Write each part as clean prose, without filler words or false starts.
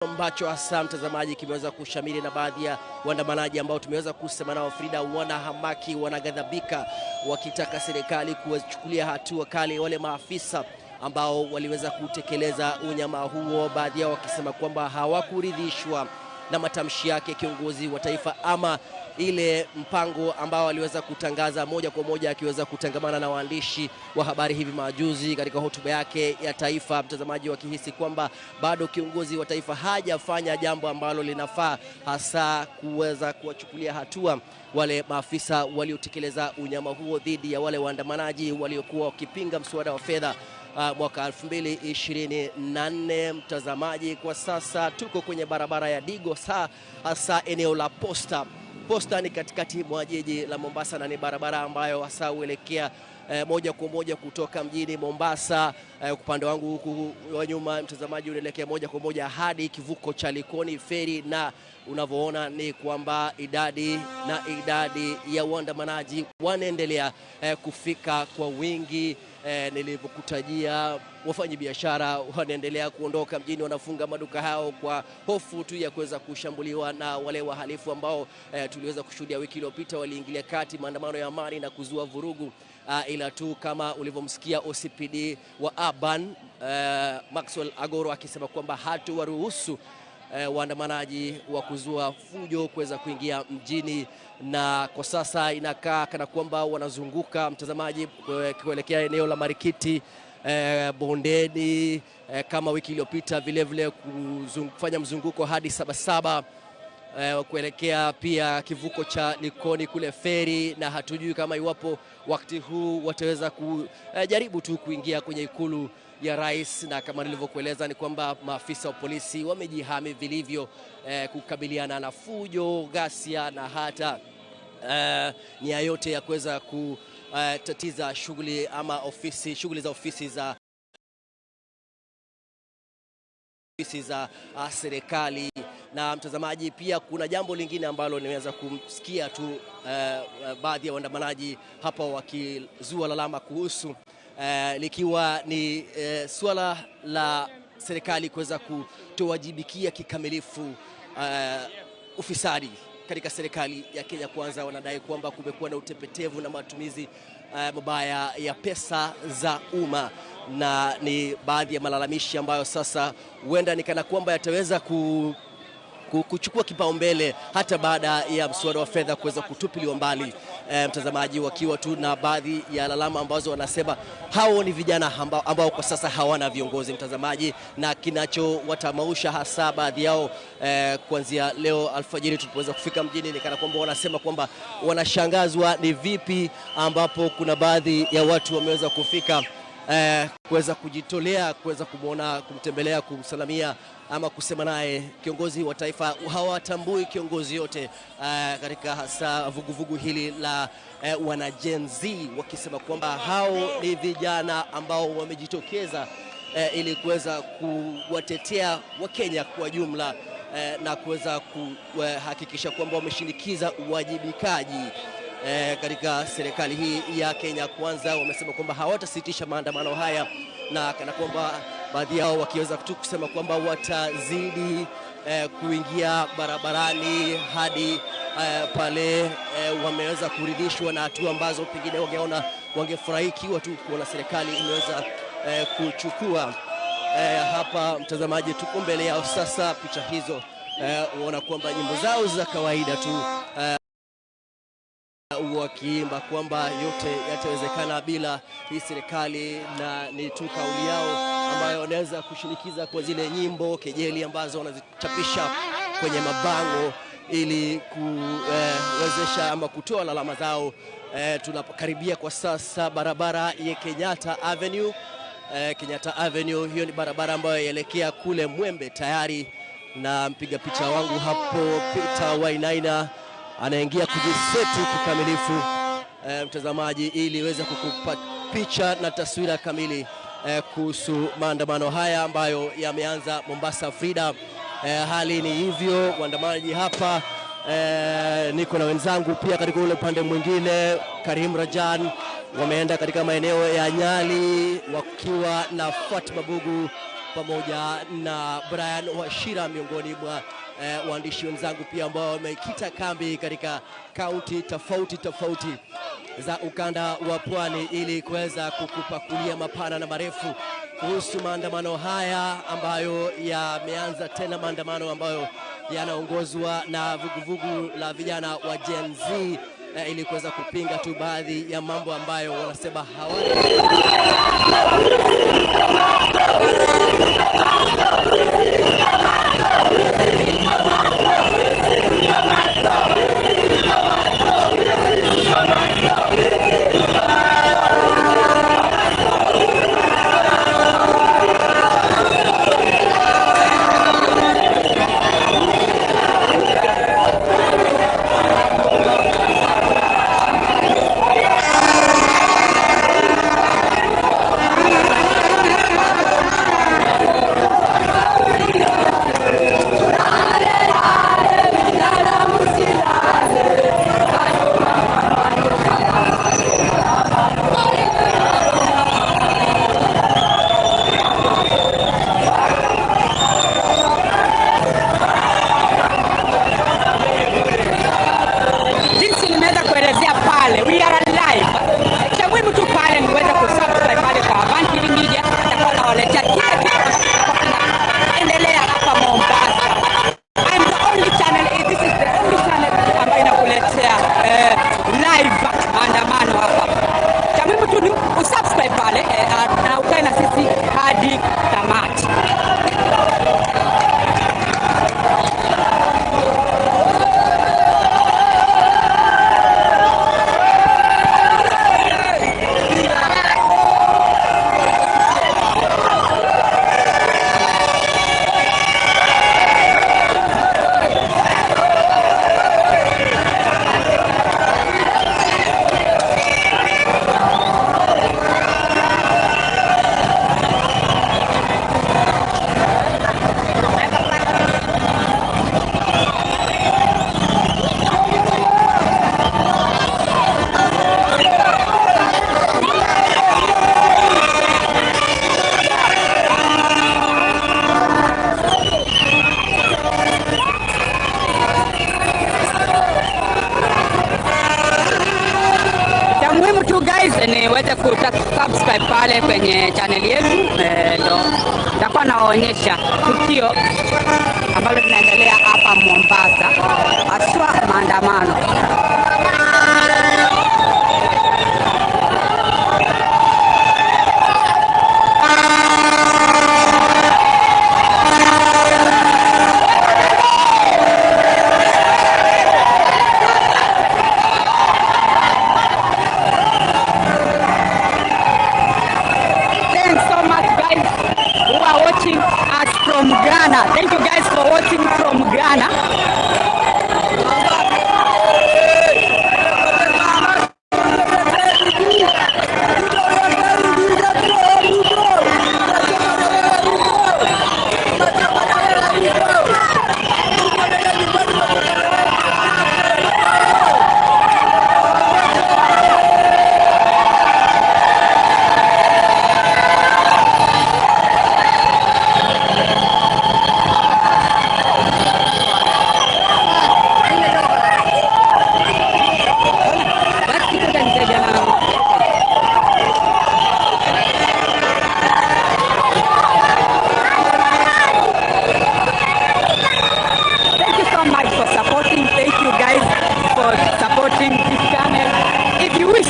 ambacho hasa mtazamaji kimeweza kushamiri na baadhi ya waandamanaji ambao tumeweza kusema nao, Frida, wanahamaki, wanaghadhabika wakitaka serikali kuwachukulia hatua kali wale maafisa ambao waliweza kutekeleza unyama huo, baadhi yao wakisema kwamba hawakuridhishwa na matamshi yake kiongozi wa taifa ama ile mpango ambao aliweza kutangaza moja kwa moja akiweza kutangamana na waandishi wa habari hivi majuzi katika hotuba yake ya taifa, mtazamaji, wakihisi kwamba bado kiongozi wa taifa hajafanya jambo ambalo linafaa, hasa kuweza kuwachukulia hatua wale maafisa waliotekeleza unyama huo dhidi ya wale waandamanaji waliokuwa wakipinga mswada wa fedha mwaka 2024. Mtazamaji, kwa sasa tuko kwenye barabara ya Digo, hasa eneo la Posta. Posta ni katikati mwa jiji la Mombasa na ni barabara ambayo hasa huelekea moja kwa moja kutoka mjini Mombasa. Upande wangu huku wa nyuma, mtazamaji, unaelekea moja kwa moja hadi kivuko cha Likoni Feri, na unavyoona ni kwamba idadi na idadi ya waandamanaji wanaendelea kufika kwa wingi. Nilivyokutajia, wafanyabiashara wanaendelea kuondoka mjini, wanafunga maduka yao kwa hofu tu ya kuweza kushambuliwa na wale wahalifu ambao tuliweza kushuhudia wiki iliyopita waliingilia kati maandamano ya amani na kuzua vurugu. Ila tu kama ulivyomsikia OCPD wa Urban Maxwell Agoro akisema kwamba hatuwaruhusu waandamanaji wa kuzua fujo kuweza kuingia mjini, na kwa sasa inakaa kana kwamba wanazunguka, mtazamaji, kuelekea eneo la Marikiti, Bondeni, kama wiki iliyopita vilevile kufanya mzunguko hadi Sabasaba, kuelekea pia kivuko cha Likoni kule feri, na hatujui kama iwapo wakati huu wataweza kujaribu tu kuingia kwenye ikulu ya rais. Na kama nilivyokueleza ni kwamba maafisa wa polisi wamejihami vilivyo kukabiliana na fujo, ghasia na hata nia yote ya kuweza kutatiza shughuli ama ofisi, shughuli za ofisi za serikali. Na mtazamaji, pia kuna jambo lingine ambalo nimeweza kumsikia tu baadhi ya waandamanaji hapa wakizua lalama kuhusu, likiwa ni suala la serikali kuweza kutowajibikia kikamilifu ufisadi katika serikali ya Kenya Kwanza. Wanadai kwamba kumekuwa na utepetevu na matumizi mabaya ya pesa za umma, na ni baadhi ya malalamishi ambayo sasa huenda ni kana kwamba yataweza kuchukua kipaumbele hata baada ya mswada wa fedha kuweza kutupiliwa mbali. Mtazamaji, wakiwa tu na baadhi ya lalama ambazo wanasema hao ni vijana ambao kwa sasa hawana viongozi, mtazamaji, na kinachowatamausha hasa baadhi yao kuanzia leo alfajiri tulipoweza kufika mjini ni kana kwamba wanasema kwamba wanashangazwa ni vipi ambapo kuna baadhi ya watu wameweza kufika kuweza kujitolea kuweza kumwona, kumtembelea, kumsalamia ama kusema naye kiongozi wa taifa. Hawatambui kiongozi yote katika hasa vuguvugu hili la wana Gen Z, wakisema kwamba hao ni vijana ambao wamejitokeza ili kuweza kuwatetea Wakenya kwa jumla na kuweza kuhakikisha kwamba wameshinikiza uwajibikaji katika serikali hii ya Kenya Kwanza. Wamesema kwamba hawatasitisha maandamano haya, na kana kwamba baadhi yao wakiweza tu kusema kwamba watazidi kuingia barabarani hadi pale wameweza kuridhishwa na hatua ambazo pengine wangeona wangefurahikiwa tu kuona serikali imeweza kuchukua. Hapa mtazamaji, tuko mbele yao sasa, picha hizo uona kwamba nyimbo zao za kawaida tu wakiimba kwamba yote yatawezekana bila hii serikali, na ni tu kauli yao ambayo wanaweza kushinikiza kwa zile nyimbo kejeli ambazo wanazichapisha kwenye mabango ili kuwezesha ama kutoa lalama zao. Tunakaribia kwa sasa barabara ya Kenyatta Avenue. Kenyatta Avenue hiyo ni barabara ambayo yaelekea kule Mwembe tayari, na mpiga picha wangu hapo Peter Wainaina anaingia kujiseti kikamilifu, mtazamaji, ili iweze kukupa picha na taswira kamili kuhusu maandamano haya ambayo yameanza Mombasa. Frida, hali ni hivyo, waandamanaji hapa niko na wenzangu pia katika ule upande mwingine, Karim Rajan wameenda katika maeneo ya Nyali wakiwa na Fatma Bugu. pamoja na Brian Wachira, miongoni mwa waandishi wenzangu pia ambao wamekita kambi katika kaunti tofauti tofauti za ukanda wa Pwani ili kuweza kukupakulia mapana na marefu kuhusu maandamano haya ambayo yameanza tena, maandamano ambayo yanaongozwa na vuguvugu la vijana wa Gen Z ili kuweza kupinga tu baadhi ya mambo ambayo wanasema hawana. Niweze kusubscribe pale kwenye channel yetu, ndo nitakuwa naonyesha tukio ambalo linaendelea hapa Mombasa, haswa maandamano. From Ghana. Thank you guys for watching from Ghana.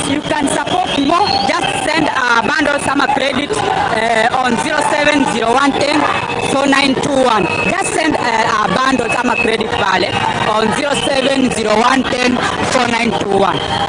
You can support more. Just send a bundle summer credit on 070110 4921. Just send a bundle summer credit pale on 070110 4921.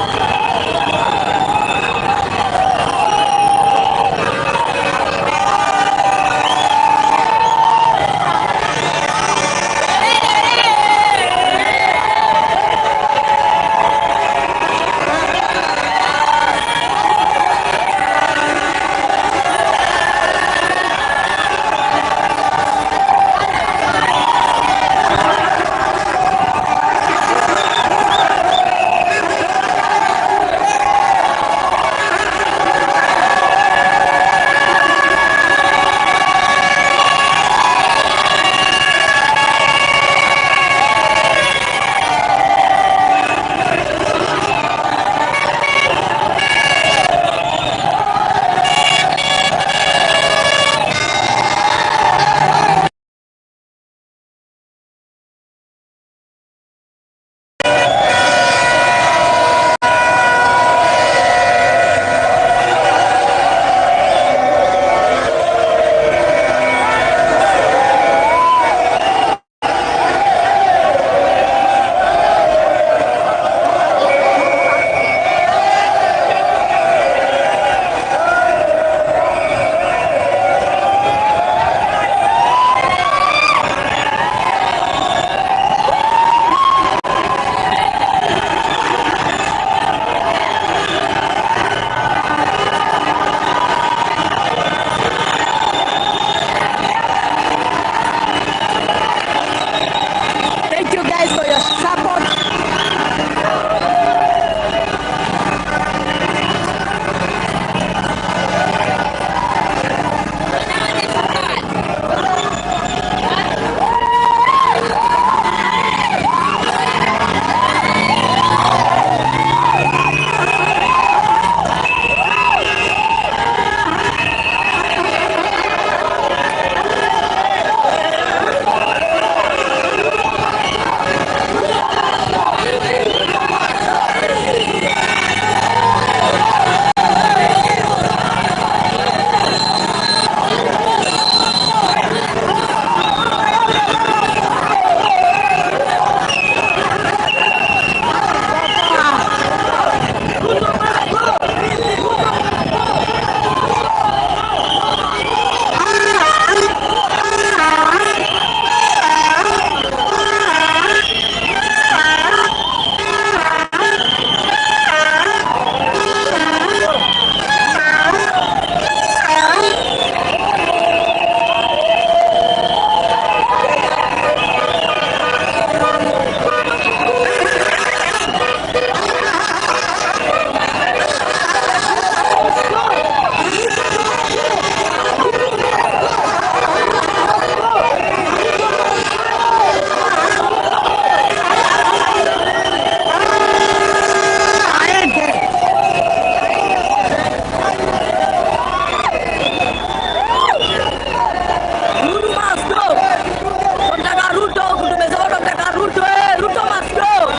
Tumesema tunataka Ruto, Ruto must go.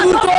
Ruto,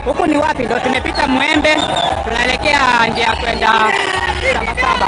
Huku ni wapi? Ndio tumepita Mwembe, tunaelekea njia ya kwenda Sabasaba.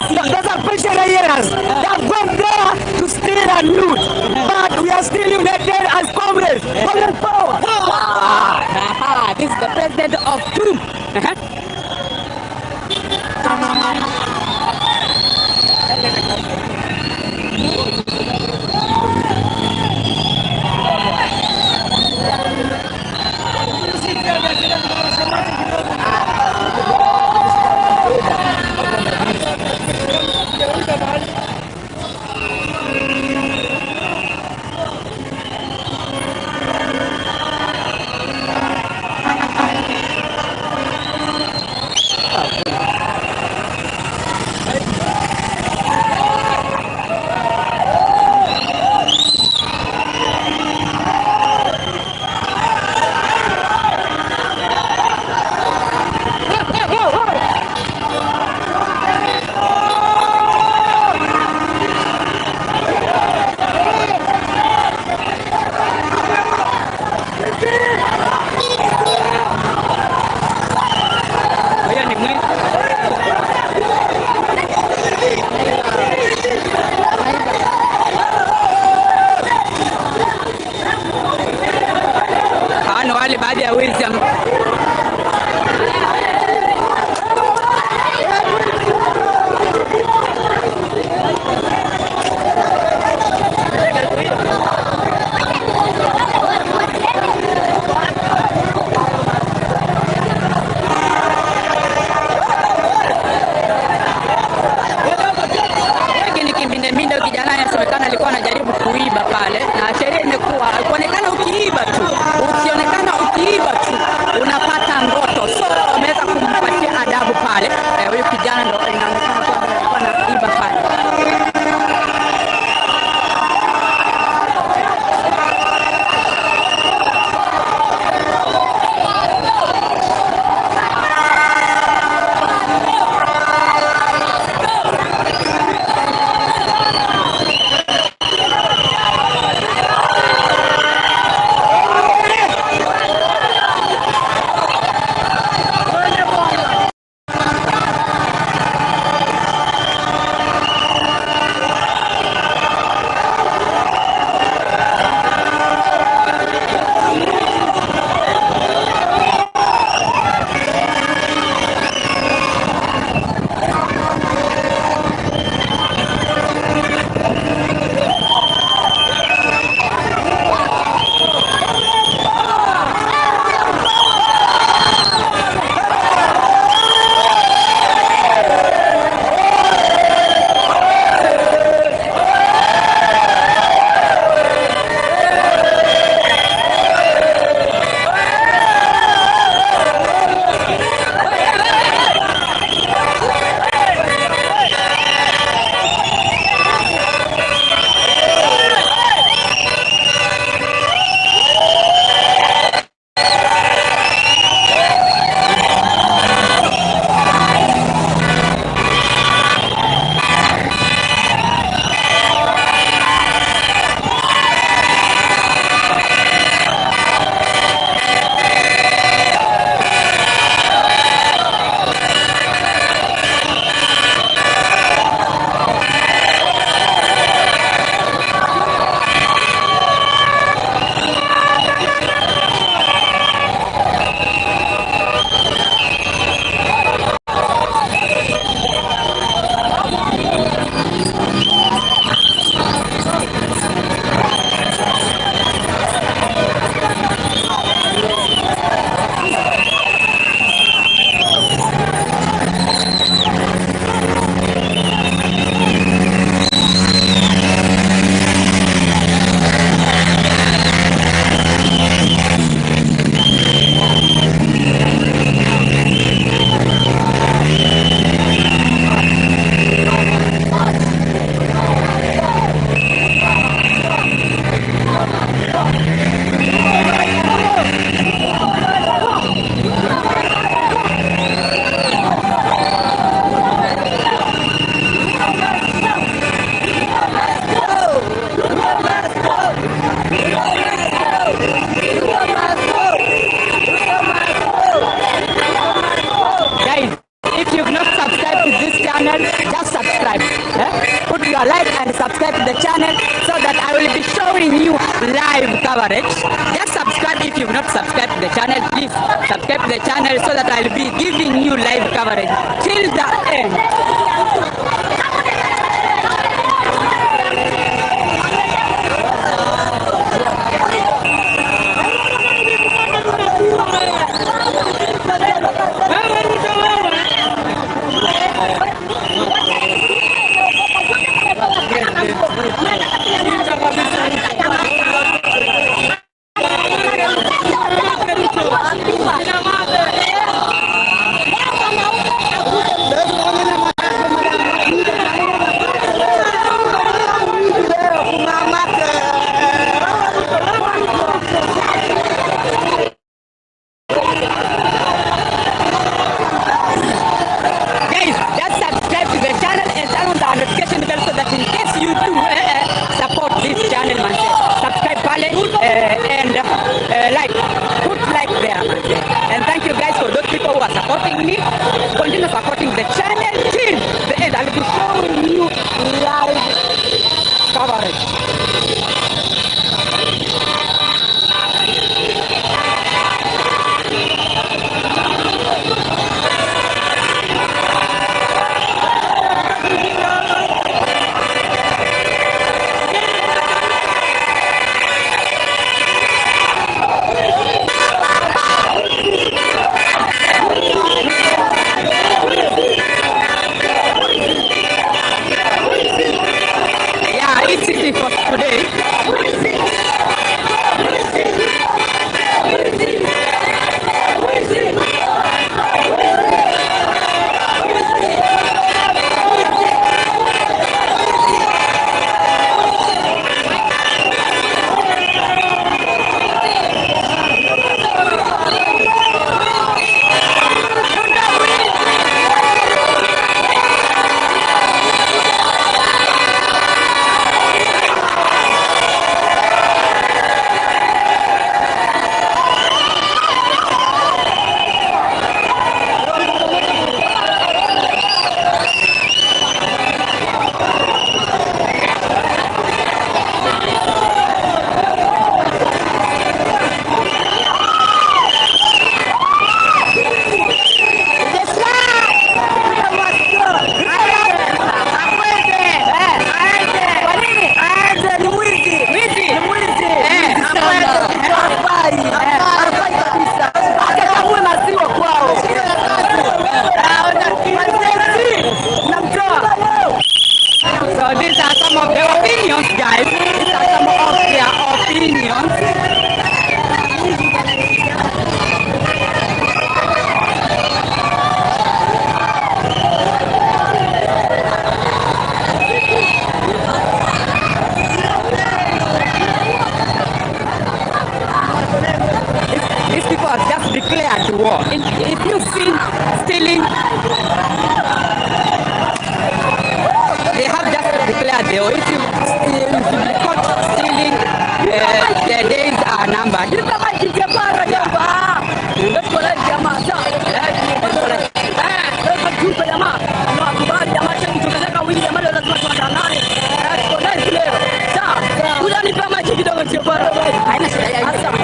Those are pensioners. They have gone there to steal and loot. But we are still united as comrades. Comrade power. Aha, this is the president of TUM. Uh-huh. Subscribe. Put your like and subscribe to the channel so that I will be showing you live coverage. Just subscribe if you've not subscribed to the channel. Please subscribe to the channel so that I'll be giving you live coverage till the end. Guys, just subscribe to the channel and turn on the notification bell so that in case you do support this channel, man. Subscribe pale and like, put like there, man. And thank you guys for those people who are supporting me. Continue supporting the channel till the end. I'll be showing you live coverage. Yeah, it's easy for today. So these are some of their opinions, guys. These are some of their opinions. These people have just declared war. If you've seen stealing, they have just declared the war. If you be caught stealing, the days are numbered. Haina shida, haina shida.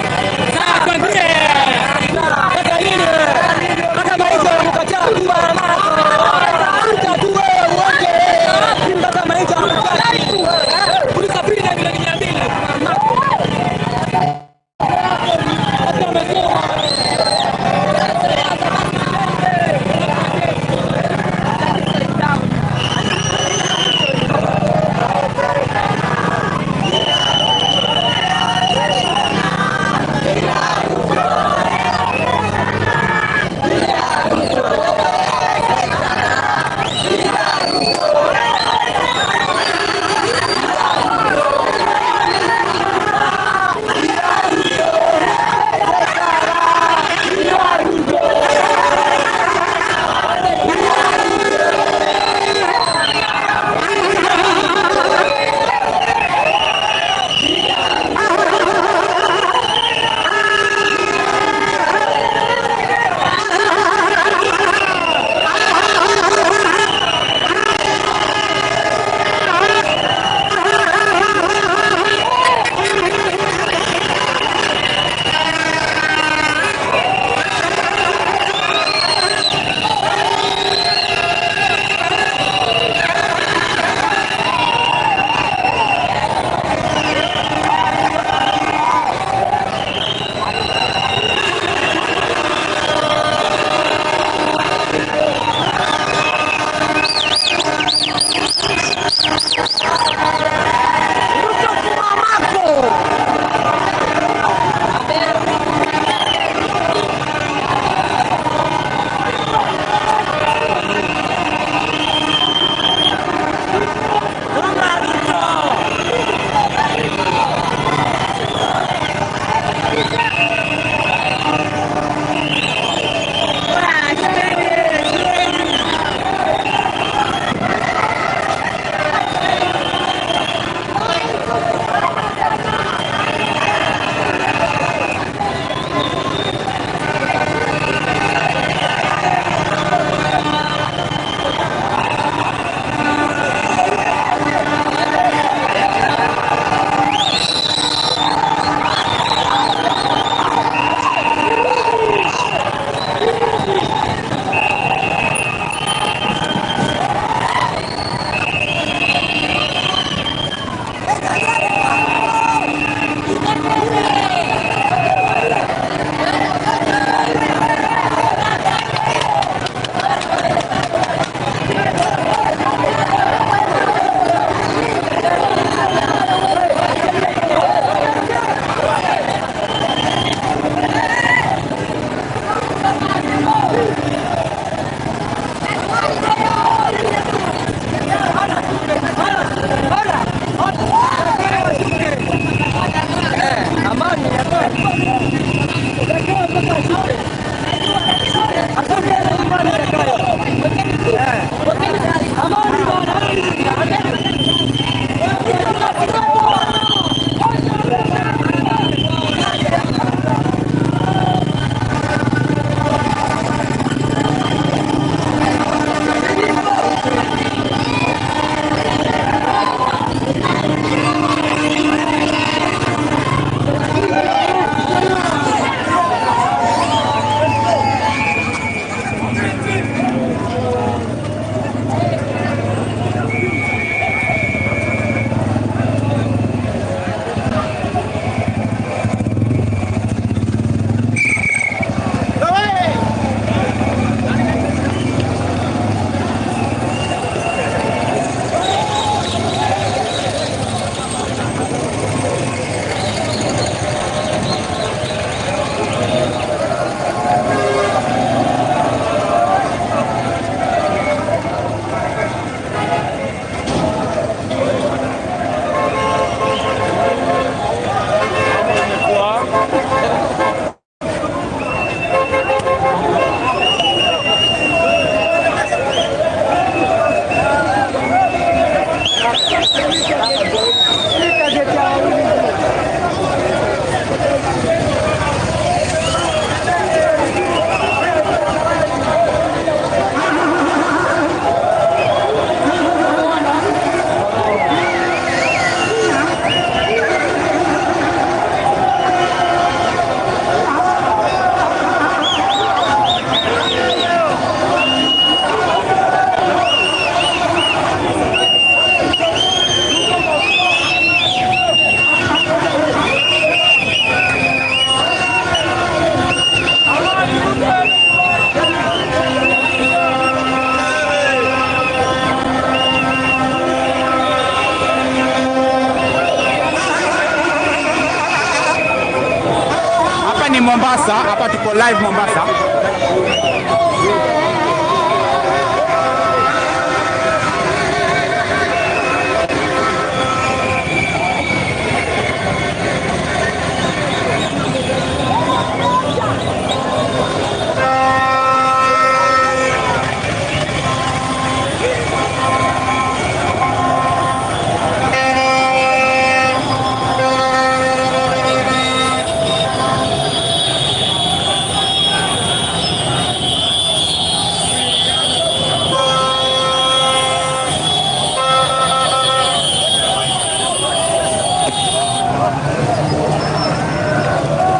Mombasa, hapa tuko live Mombasa.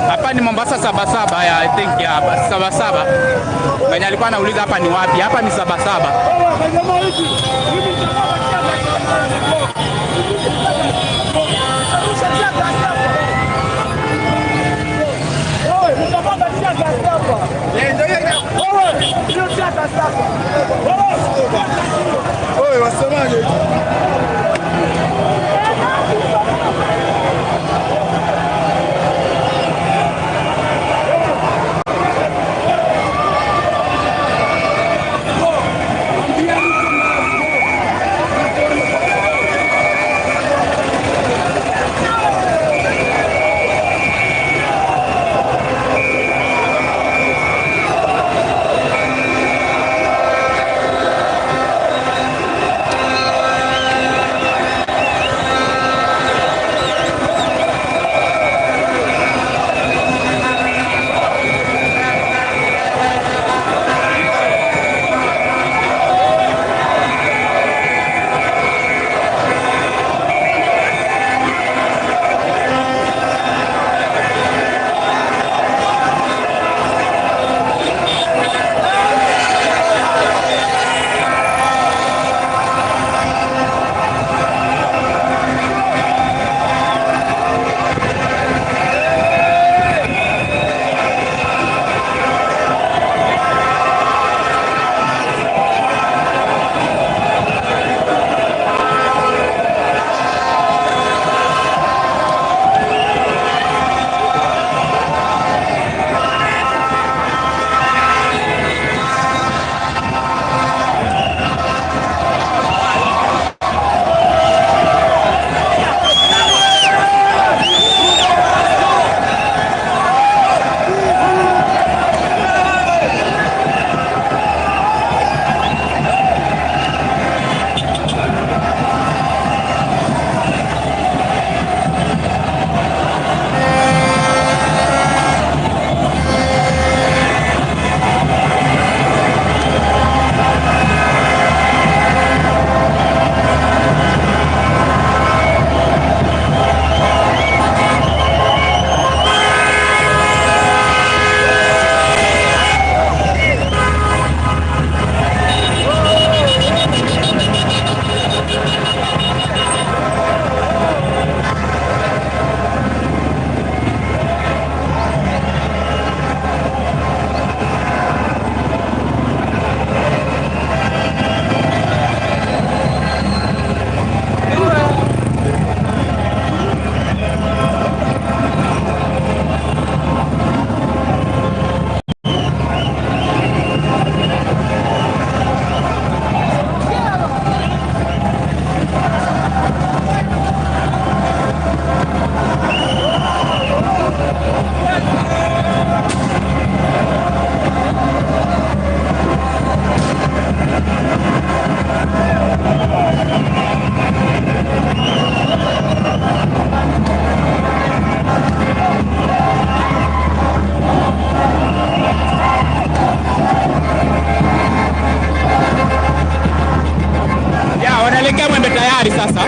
Hapa ni Mombasa Sabasaba ya, I think ya Sabasaba. Mwenye alikuwa anauliza hapa ni wapi? Hapa ni Sabasaba. Ya, wanaelekea Mwembe Tayari sasa.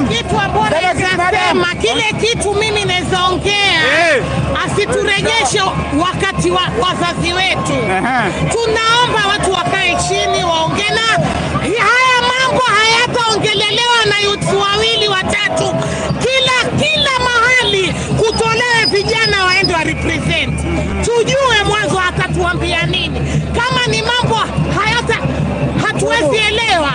Kitu ambacho nasema, kile kitu mimi naweza ongea, asiturejeshe wakati wa wazazi wetu. Tunaomba watu wakae chini waongee, na haya mambo hayataongelelewa na youth wawili watatu. Kila mahali kutolewe vijana waende wa represent, tujue mwanzo atatuambia nini. Kama ni mambo hatuwezi elewa,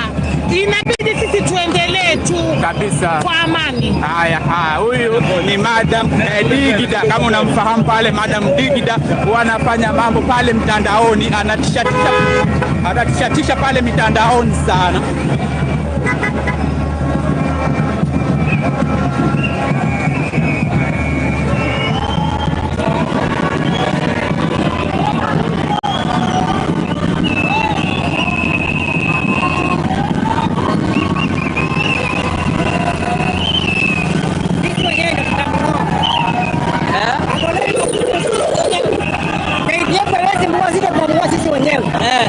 inabidi sisi tuendelee tu kabisa kwa amani. Haya, huyu ni Madam Digida, kama unamfahamu pale Madam Digida wanafanya mambo pale mtandaoni, anatishatisha pale mitandaoni sana.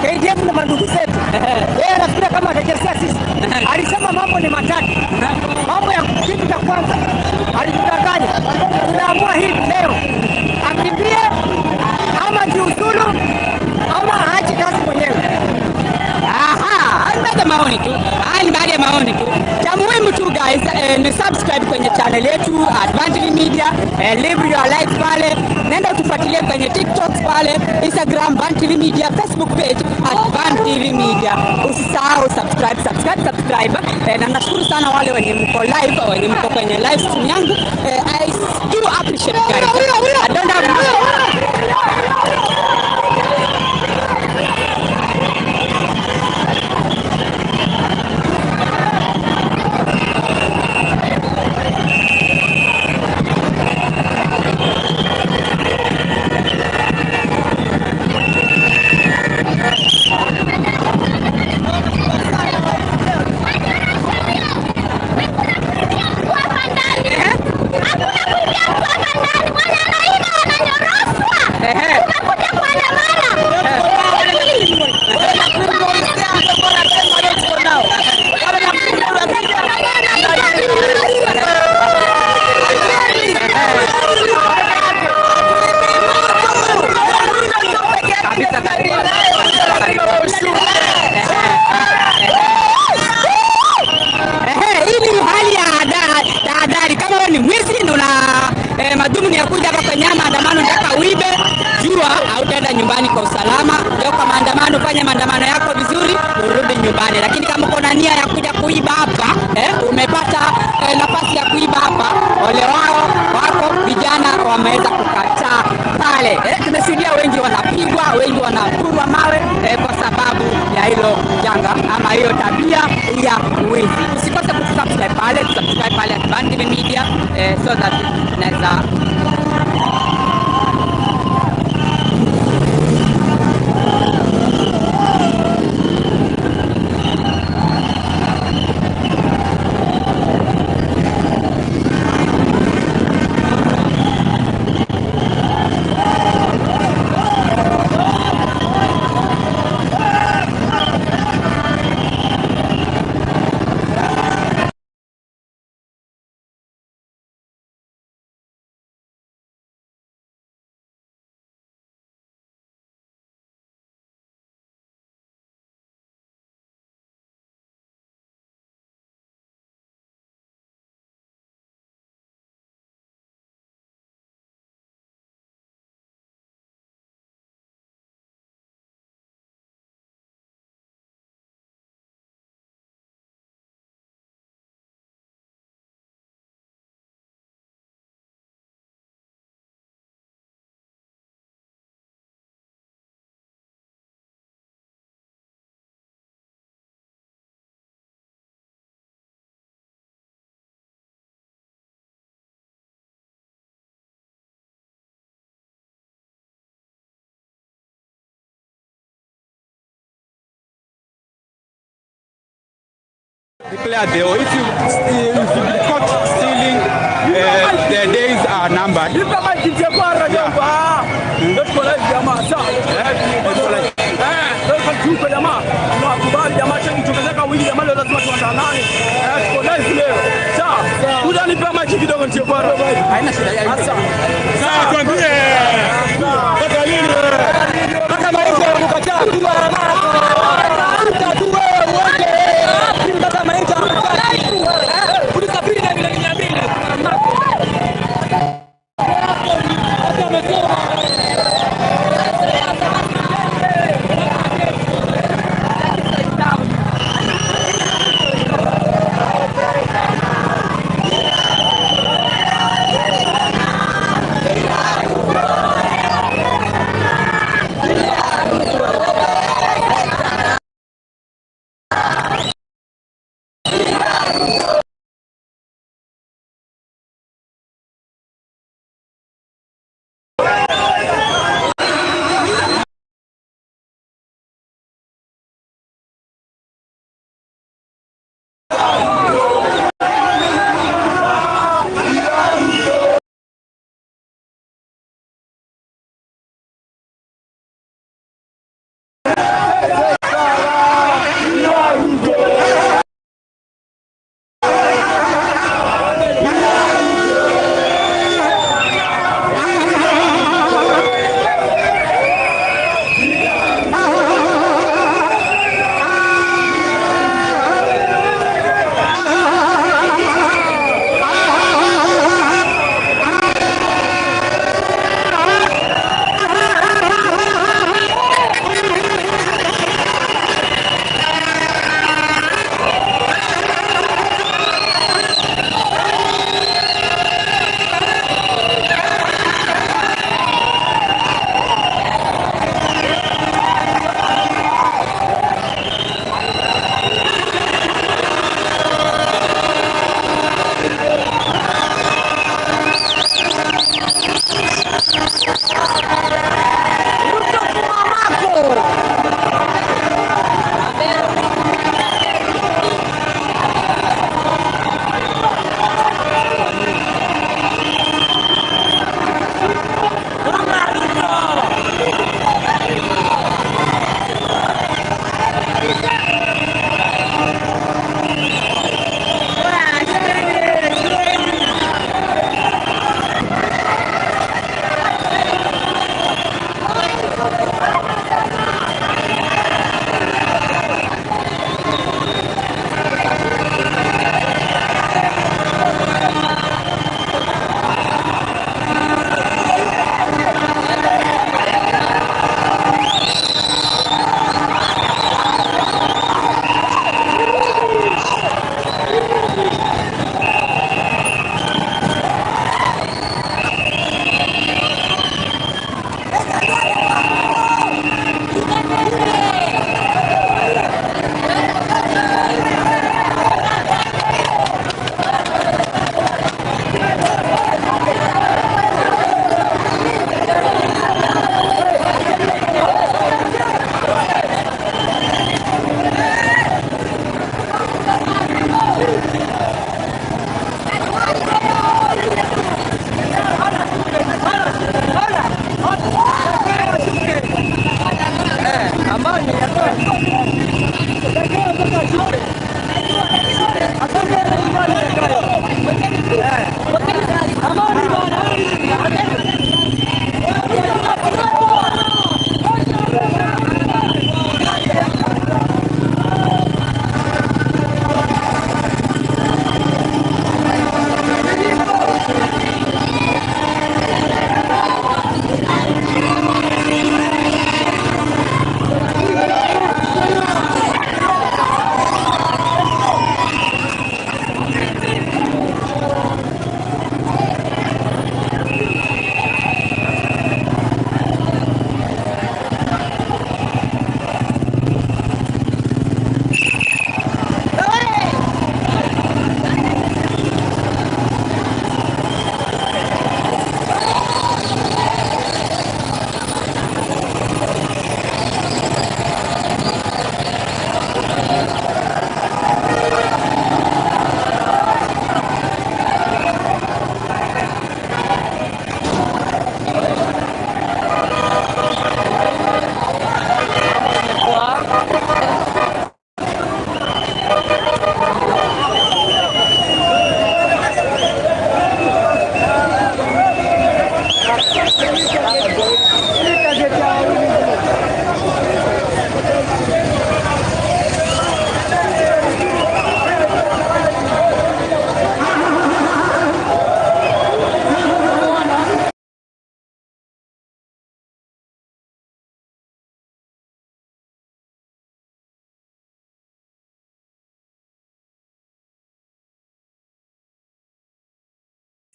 KDF na mandugu zetu. Yeye anafikiria kama atachezea sisi. Alisema mambo ni matatu. Mambo ya kitu cha kwanza alitudanganya. Tunaamua hivi leo akimbie ama jiuzulu ama aache kazi mwenyewe. Aha, baada ya maoni tu. Haya ni baada ya maoni tu. Cha muhimu tu guys, ni subscribe kwenye channel yetu Advantage Media, leave your like pale. Nenda utufuatilie kwenye TikTok pale, Instagram Vantage Media, Facebook page Advantage Media. Usisahau subscribe, subscribe, subscribe. Na nashukuru sana wale wenye mko live, wenye mko kwenye live stream yangu. I do appreciate guys. I don't have Madhumuni ya kuja hapa kwenye maandamano, nataka uibe, jua hautaenda nyumbani kwa usalama. Leo kwa maandamano, fanya maandamano yako vizuri, urudi nyumbani. Lakini kama uko na nia ya kuja kuiba hapa, umepata nafasi ya kuiba hapa, ole wao wako vijana wameweza kukataa pale. Tumeshuhudia wengi wanapigwa, wengi wanapurwa mawe kwa sababu ya hilo janga ama hiyo tabia ya wizi. Usikose kusubscribe pale, subscribe pale Advantage Media so that naweza declare the if you be caught stealing, the days are numbered. Jamaa, leo lazima tuandamane. Tuko live leo. Sawa. Utanipa maji kidogo ndio bora. Haina shida. Sawa, tuambie. Mpaka lini? Mpaka maisha ya kukataa tu barabara. Tu wewe uende. Mpaka maisha ya kukataa. Ulisafiri na milioni 200.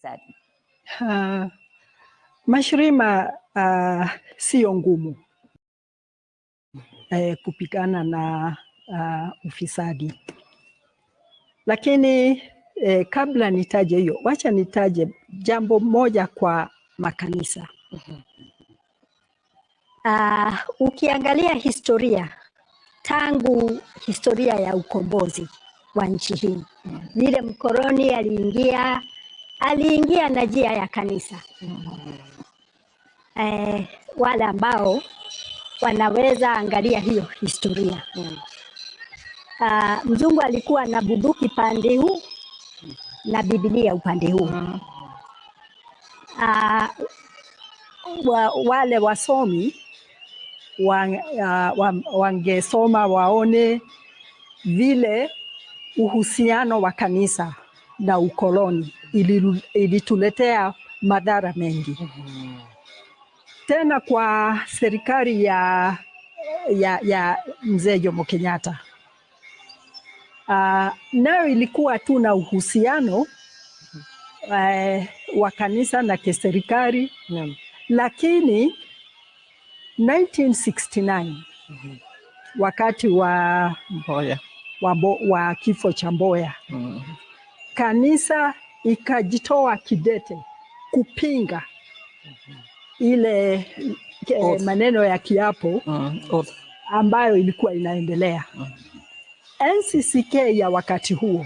Ufisadi. Mashirima, sio ngumu kupigana na ufisadi, lakini kabla nitaje hiyo, wacha nitaje jambo moja kwa makanisa. Ukiangalia historia, tangu historia ya ukombozi wa nchi hii, vile mkoloni aliingia, aliingia na njia ya kanisa. Wale ambao wanaweza angalia hiyo historia. Mzungu alikuwa na bunduki pande huu na Biblia upande huu. Wale wasomi wangesoma waone vile uhusiano wa kanisa na ukoloni ilituletea madhara mengi. Tena kwa serikali ya Mzee Jomo Kenyatta, nayo ilikuwa tu na uhusiano wa kanisa na kiserikali. Lakini 1969, wakati wa Mboya. wa kifo cha Mboya, kanisa ikajitoa kidete kupinga ile Oath. Maneno ya kiapo Oath. Ambayo ilikuwa inaendelea. NCCK ya wakati huo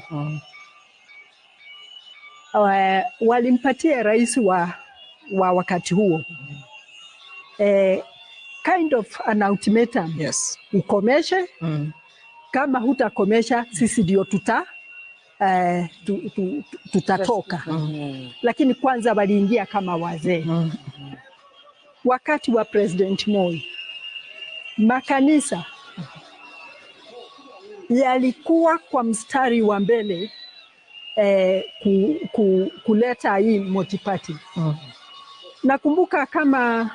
walimpatia rais wa wakati huo kind of an ultimatum. Ukomeshe. Kama hutakomesha, sisi ndio tutatoka. Lakini kwanza waliingia kama wazee. Wakati wa President Moi, makanisa yalikuwa kwa mstari wa mbele kuleta hii multiparty. Nakumbuka kama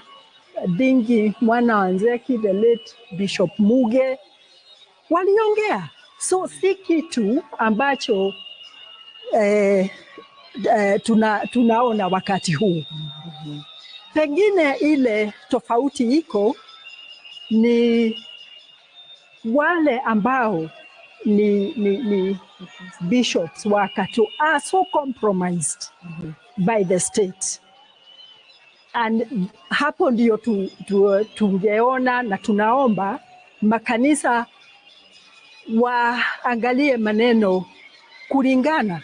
Ndingi Mwana wa Nzeki, the late Bishop Muge waliongea, so si kitu ambacho tunaona wakati huu. Pengine ile tofauti iko ni wale ambao ni bishops wakati are so compromised by the state, and hapo ndio tungeona na tunaomba makanisa waangalie maneno kulingana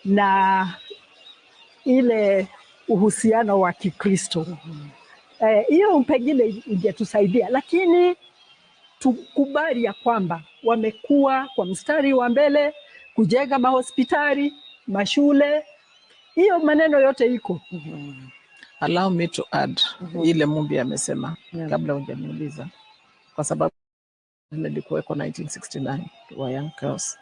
na ile uhusiano wa Kikristo. Hiyo pengine ingetusaidia, lakini tukubali ya kwamba wamekuwa kwa mstari wa mbele kujenga mahospitali, mashule, hiyo maneno yote iko. Allow me to add ile Mumbi amesema kabla hujaniuliza, kwa sababu nilikuweko 1969 wa Young Girls,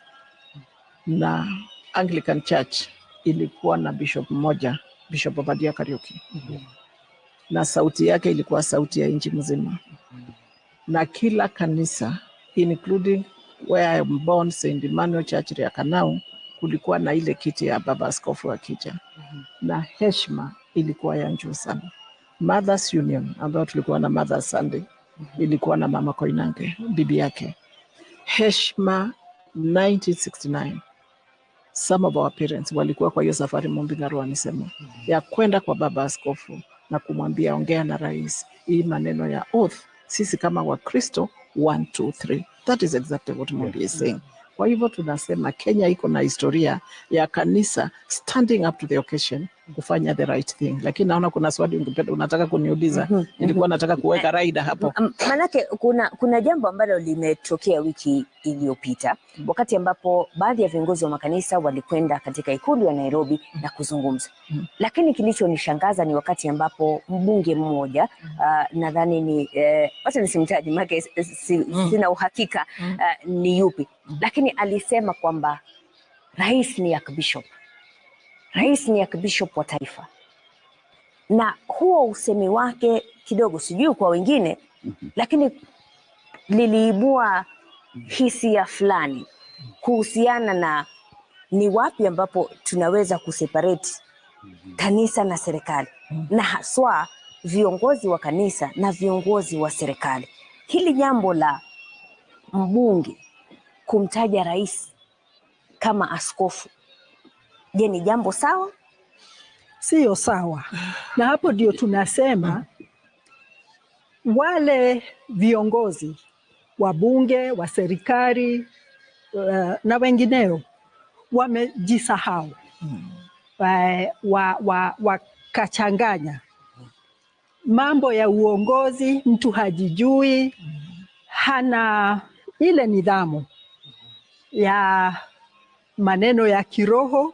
na Anglican Church ilikuwa na bishop mmoja, Bishop Obadia Kariuki, na sauti yake ilikuwa sauti ya nchi mzima, na kila kanisa, including where I am born, St. Emmanuel Church ya Kanau, kulikuwa na ile kiti ya baba askofu akija, na heshima ilikuwa ya juu sana. Mothers Union ambayo tulikuwa na Mothers Sunday ilikuwa na Mama Koinange, bibi yake. Heshima 1969, some of our parents walikuwa kwa hiyo safari Mumbi Ngaru alisema ya kwenda kwa baba askofu na kumwambia, "Ongea na rais, hii maneno ya oath, sisi kama Wakristo, one, two, three." That is exactly what Mumbi is saying. Kwa hivyo tunasema Kenya iko na historia ya kanisa standing up to the occasion kufanya the right thing, lakini naona kuna swali ungependa unataka kuniuliza. Nilikuwa nataka kuweka rider hapo. Manake kuna jambo ambalo limetokea wiki iliyopita wakati ambapo baadhi ya viongozi wa makanisa walikwenda katika ikulu ya Nairobi na kuzungumza. Lakini kilichonishangaza ni wakati ambapo mbunge mmoja, nadhani ni wacha nisimtaje maana sina uhakika ni yupi, lakini alisema kwamba rais ni archbishop. Rais ni archbishop wa taifa, na huo usemi wake kidogo, sijui kwa wengine, lakini liliibua hisia fulani kuhusiana na ni wapi ambapo tunaweza kuseparate Kanisa na serikali, na haswa viongozi wa kanisa na viongozi wa serikali. Hili jambo la mbunge kumtaja rais kama askofu, je, ni jambo sawa? Sio sawa. Na hapo ndio tunasema wale viongozi wa bunge, wa serikali na wengineo wamejisahau, wakachanganya mambo ya uongozi. Mtu hajijui, hana ile nidhamu ya maneno ya kiroho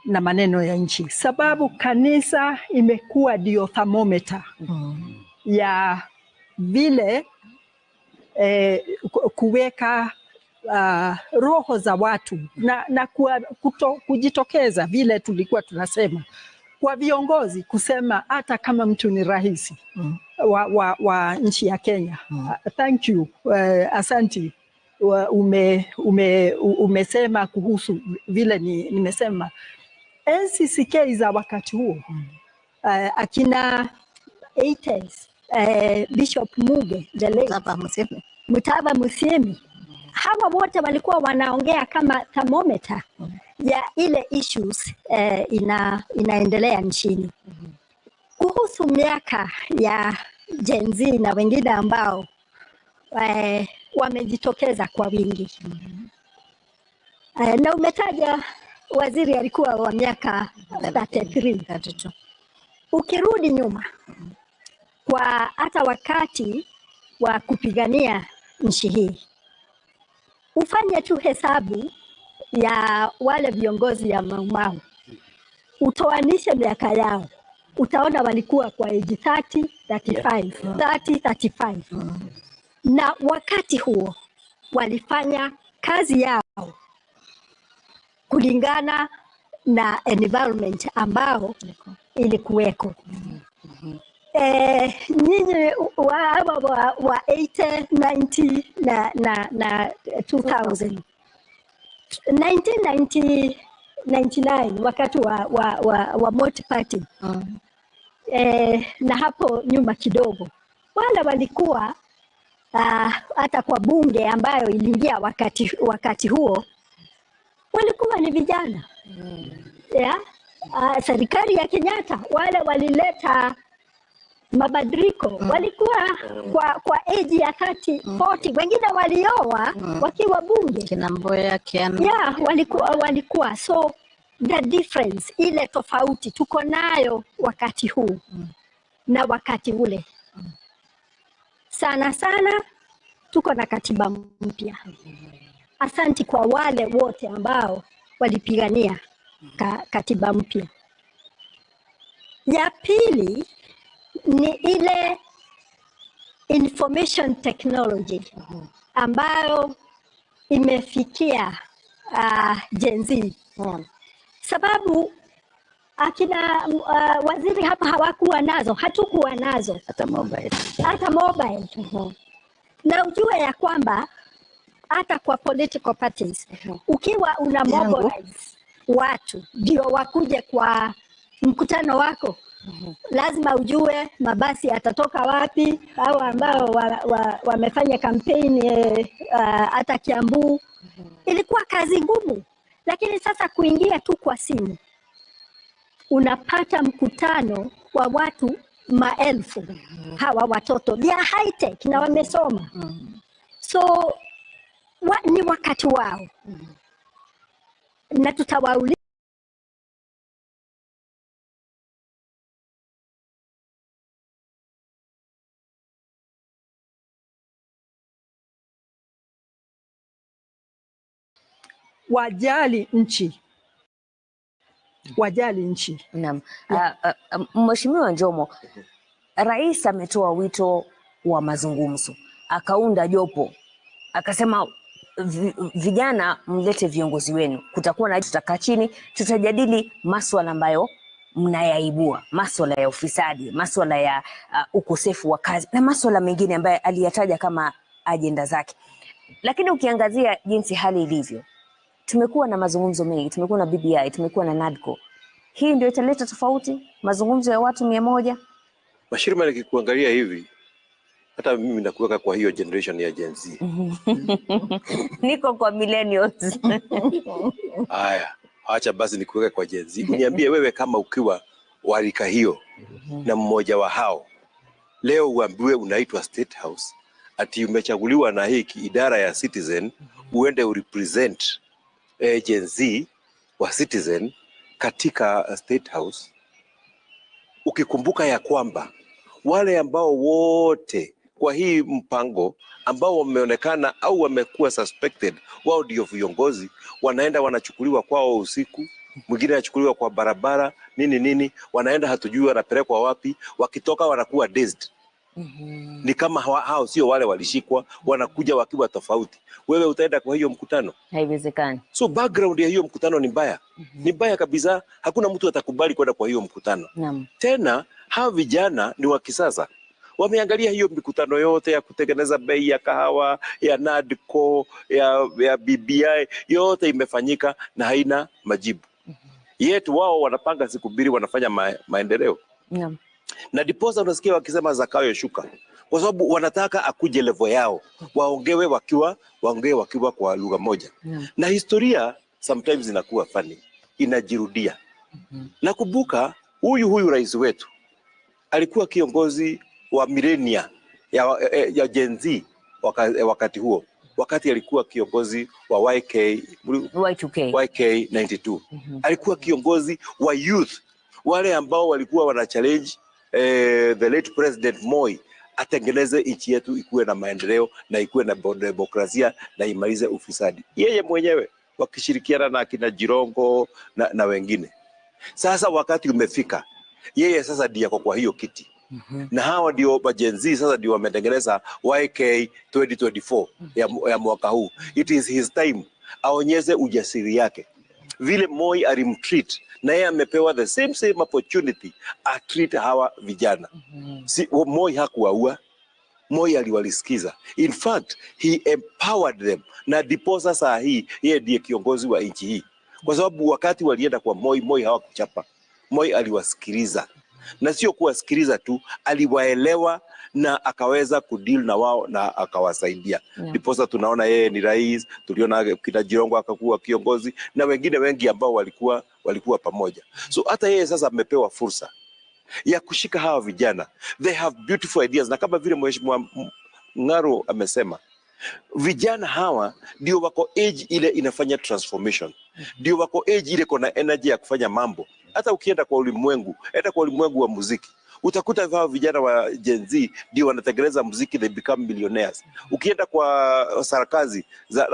na maneno ya nchi, sababu kanisa imekuwa ndio thermometer ya vile kuweka roho za watu na kujitokeza vile tulikuwa tunasema kwa viongozi kusema hata kama mtu ni rais wa nchi ya Kenya. Thank you, asanti, umesema kuhusu vile nimesema NCCK za wakati huo, akina 80s, Bishop Muge, the late Mutava Musyimi, hawa wote walikuwa wanaongea kama thermometer ya ile issues inaendelea nchini. Kuhusu miaka ya Gen Z na wengine ambao wamejitokeza kwa wingi, na umetaja waziri alikuwa wa miaka 33. Ukirudi nyuma kwa hata wakati wa kupigania nchi hii, ufanye tu hesabu ya wale viongozi ya Mau Mau, utoanishe miaka yao, utaona walikuwa kwa age 30, 35, 30, 35. Na wakati huo walifanya kazi yao kulingana na environment ambao ilikuweko. Nyinyi wa 80, 90 na 2000. 1999 wakati wa multi party, na hapo nyuma kidogo wale walikuwa hata kwa bunge ambayo iliingia wakati huo walikuwa ni vijana. Yeah? Serikali ya Kenyatta wale walileta mabadiliko, walikuwa kwa age ya 30, 40, wengine walioa wakiwa bunge. Kina Mboya, Kiana. Yeah, walikuwa. So the difference, ile tofauti tuko nayo wakati huu na wakati ule. Sana sana tuko na katiba mpya. Asanti kwa wale wote ambao walipigania katiba mpya. Ya pili ni ile information technology ambayo imefikia Gen Z. Sababu akina waziri hapa hawakuwa nazo, hatukuwa nazo hata mobile. Hata mobile. Na ujue ya kwamba hata kwa political parties ukiwa una mobilize watu ndio wakuje kwa mkutano wako, lazima ujue mabasi yatatoka wapi, hao ambao wamefanya campaign hata Kiambu. Ilikuwa kazi ngumu, lakini sasa kuingia tu kwa simu unapata mkutano wa watu maelfu. Hawa watoto they are high tech na wamesoma. So ni wakati wao, na tutawauliza wajali nchi, wajali nchi. Naam. Mheshimiwa Njomo, Rais ametoa wito wa mazungumzo, akaunda jopo, akasema vijana mlete viongozi wenu, kutakuwa na, tutakaa chini, tutajadili masuala ambayo mnayaibua, masuala ya ufisadi, masuala ya ukosefu wa kazi na masuala mengine ambayo aliyataja kama ajenda zake. Lakini ukiangazia jinsi hali ilivyo, tumekuwa na mazungumzo mengi, tumekuwa na BBI, tumekuwa na NADCO, Hii ndio italeta tofauti, mazungumzo ya watu 100. Mashirima, nikikuangalia hivi hata mimi nakuweka kwa hiyo generation ya Gen Z. Niko kwa millennials. Haya, acha basi nikuweke kwa Gen Z. Uniambie wewe kama ukiwa wa rika hiyo na mmoja wa hao, leo uambiwe unaitwa State House, ati umechaguliwa na hii idara ya Citizen, uende urepresent Gen Z wa Citizen katika State House, ukikumbuka ya kwamba wale ambao wote kwa hii mpango ambao wameonekana au wamekuwa suspected, wao ndio viongozi, wanaenda wanachukuliwa kwao usiku, mwingine anachukuliwa kwa barabara nini nini, wanaenda hatujui wanapelekwa wapi, wakitoka wanakuwa dazed. Ni kama hao sio wale walishikwa, wanakuja wakiwa tofauti. Wewe utaenda kwa hiyo mkutano? Haiwezekani. So background ya hiyo mkutano ni mbaya, ni mbaya kabisa. Hakuna mtu atakubali kwenda kwa hiyo mkutano. Naam. Tena hawa vijana ni wa kisasa, wameangalia hiyo mikutano yote ya kutengeneza bei ya kahawa ya NADCO ya BBI yote imefanyika na haina majibu. Yetu wao wanapanga siku mbili wanafanya maendeleo. Naam. Na diposa unasikia wakisema Zakayo shuka, kwa sababu wanataka akuje level yao, waongewe wakiwa kwa lugha moja. Na historia sometimes inakuwa funny, inajirudia. Nakumbuka huyu rais wetu alikuwa kiongozi wa milenia ya Gen Z wakati huo, wakati alikuwa kiongozi wa Y2K, YK92. Alikuwa kiongozi wa youth, wale ambao walikuwa wana challenge the late President Moi atengeneze nchi yetu ikuwe na maendeleo na ikuwe na demokrasia na imalize ufisadi. Yeye mwenyewe wakishirikiana na akina Jirongo na wengine. Sasa wakati umefika, yeye sasa ndiye ako kwa hiyo kiti. Na hawa ndio Gen Z sasa ndio wametengeneza YK 2024 ya mwaka huu. It is his time aonyeze ujasiri yake. Vile Moi alimtreat, na yeye amepewa the same opportunity atreat hawa vijana. Si, Moi hakuwaua, Moi aliwalisikiza. In fact, he empowered them. Na diposa saa hii yeye ndiye kiongozi wa nchi hii. Kwa sababu wakati walienda kwa Moi, Moi hawakuchapa. Moi aliwasikiliza. Na sio kuwasikiliza tu, aliwaelewa na akaweza kudeal na wao na akawasaidia. Ndiposa tunaona yeye ni rais, tuliona kina Jirongo akakuwa kiongozi na wengine wengi ambao walikuwa pamoja. So hata yeye sasa amepewa fursa ya kushika hawa vijana. They have beautiful ideas, na kama vile Mheshimiwa Ng'aro amesema, vijana hawa ndio wako age ile inafanya transformation. Ndio wako age ile kuna energy ya kufanya mambo. Hata ukienda kwa ulimwengu, enda kwa ulimwengu wa muziki, utakuta hawa vijana wa Gen Z ndio wanatengeneza muziki, they become millionaires. Ukienda kwa sarakazi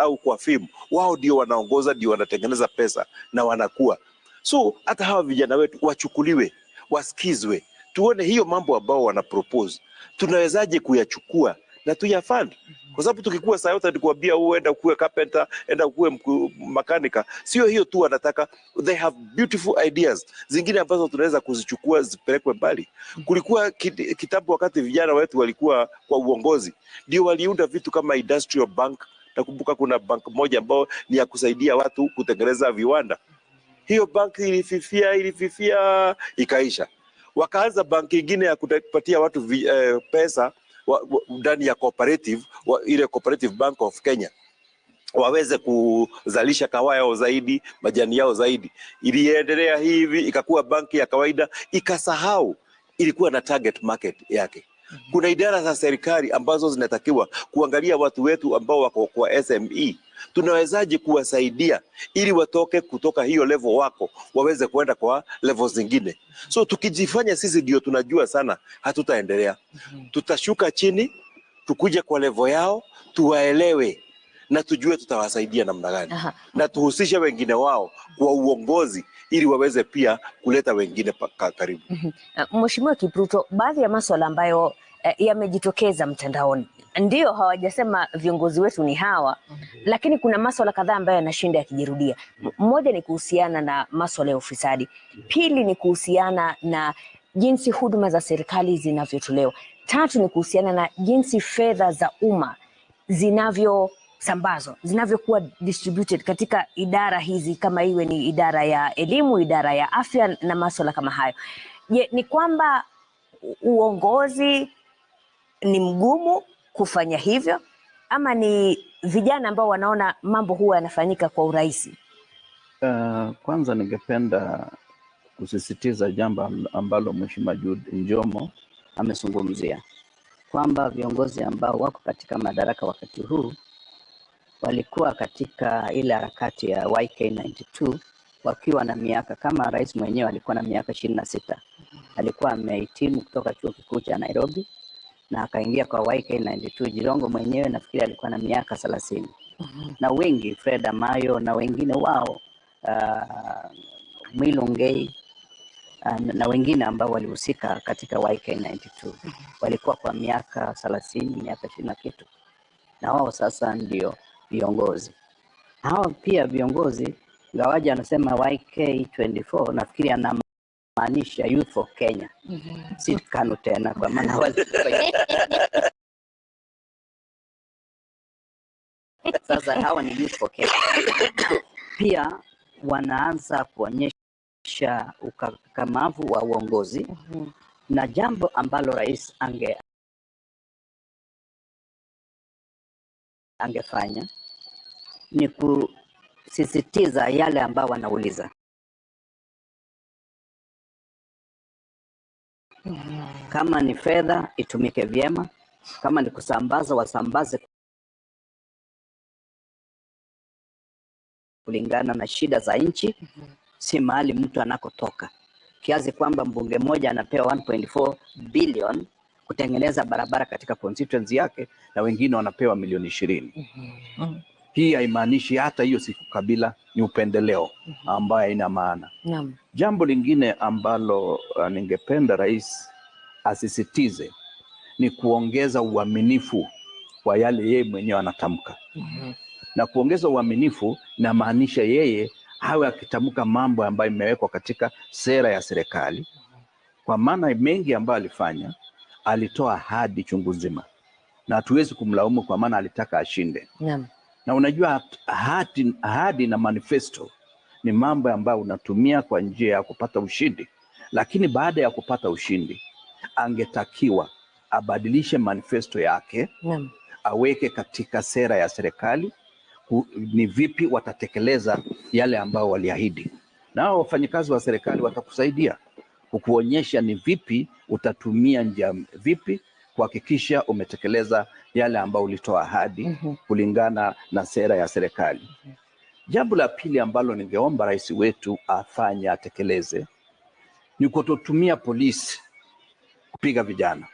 au kwa film, wao ndio wanaongoza, ndio wanatengeneza pesa na wanakuwa. So hata hawa vijana wetu wachukuliwe, wasikizwe, tuone hiyo mambo ambao wana propose tunawezaje kuyachukua na tuyafund. Kwa sababu tukikuwa saa yote tukwambia uenda ukuwe carpenter, enda ukuwe makanika, sio hiyo tu wanataka. They have beautiful ideas zingine ambazo tunaweza kuzichukua zipelekwe mbali. Kulikuwa kitabu wakati vijana wetu walikuwa kwa uongozi, ndio waliunda vitu kama Industrial Bank. Nakumbuka kuna bank moja ambao ni ya kusaidia watu kutengeneza viwanda. Hiyo bank ilififia ikaisha. Wakaanza bank nyingine ya kupatia watu pesa ndani ya cooperative, ile Cooperative Bank of Kenya, waweze kuzalisha kahawa yao zaidi, majani yao zaidi. Iliendelea hivi ikakuwa banki ya kawaida, ikasahau ilikuwa na target market yake. Kuna idara za serikali ambazo zinatakiwa kuangalia watu wetu ambao wako kwa SME, tunawezaje kuwasaidia ili watoke kutoka hiyo level wako waweze kuenda kwa level zingine. So tukijifanya sisi ndio tunajua sana, hatutaendelea. Tutashuka chini, tukuje kwa level yao, tuwaelewe na tujue tutawasaidia namna gani. Na tuhusishe wengine wao kwa uongozi ili waweze pia kuleta wengine karibu. Mheshimiwa Kipruto, baadhi ya masuala ambayo yamejitokeza mtandaoni, ndio hawajasema viongozi wetu ni hawa, lakini kuna masuala kadhaa ambayo yanashinda yakijirudia. Moja ni kuhusiana na masuala ya ufisadi, pili ni kuhusiana na jinsi huduma za serikali zinavyotolewa, tatu ni kuhusiana na jinsi fedha za umma zinavyo zinavyosambazwa, zinavyokuwa distributed katika idara hizi, kama iwe ni idara ya elimu, idara ya afya na maswala kama hayo. Je, ni kwamba uongozi ni mgumu kufanya hivyo ama ni vijana ambao wanaona mambo huwa yanafanyika kwa urahisi? Kwanza ningependa kusisitiza jambo ambalo Mheshimiwa Jude Njomo amezungumzia kwamba viongozi ambao wako katika madaraka wakati huu walikuwa katika ile harakati ya YK92 wakiwa na miaka, kama rais mwenyewe alikuwa na miaka 26. Alikuwa amehitimu kutoka chuo kikuu cha Nairobi na akaingia kwa YK92. Jirongo mwenyewe nafikiri alikuwa na miaka 30. Na wengi, Fred Amayo na wengine wao, Mwilu Ngei na wengine ambao walihusika katika YK92 walikuwa kwa miaka 30, miaka 20 na kitu, na wao sasa ndio viongozi. Hawa pia viongozi, ingawaje anasema YK24, nafikiri anamaanisha Youth for Kenya, si KANU tena, kwa maana wale sasa hawa ni Youth for Kenya. Pia wanaanza kuonyesha ukakamavu wa uongozi, na jambo ambalo rais angefanya ni kusisitiza yale ambao wanauliza. Kama ni fedha itumike vyema, kama ni kusambaza wasambaze kulingana na shida za nchi, si mahali mtu anakotoka. Kiasi kwamba mbunge mmoja anapewa 1.4 billion kutengeneza barabara katika constituency yake na wengine wanapewa milioni 20. Hii haimaanishi hata hiyo si kabila, ni upendeleo ambayo haina maana. Jambo lingine ambalo ningependa rais asisitize ni kuongeza uaminifu kwa yale yeye mwenyewe anatamka. Na kuongeza uaminifu inamaanisha yeye hawe akitamka mambo ambayo imewekwa katika sera ya serikali. Kwa maana mengi ambayo alifanya, alitoa ahadi chungu nzima, na hatuwezi kumlaumu kwa maana alitaka ashinde. Na unajua ahadi na manifesto ni mambo ambayo unatumia kwa njia ya kupata ushindi. Lakini baada ya kupata ushindi, angetakiwa abadilishe manifesto yake, aweke katika sera ya serikali ni vipi watatekeleza yale ambao waliahidi. Na wafanyikazi wa serikali watakusaidia kukuonyesha ni vipi utatumia njia vipi kuhakikisha umetekeleza yale ambao ulitoa ahadi kulingana na sera ya serikali. Jambo la pili ambalo ningeomba rais wetu afanye, atekeleze, ni kutotumia polisi kupiga vijana.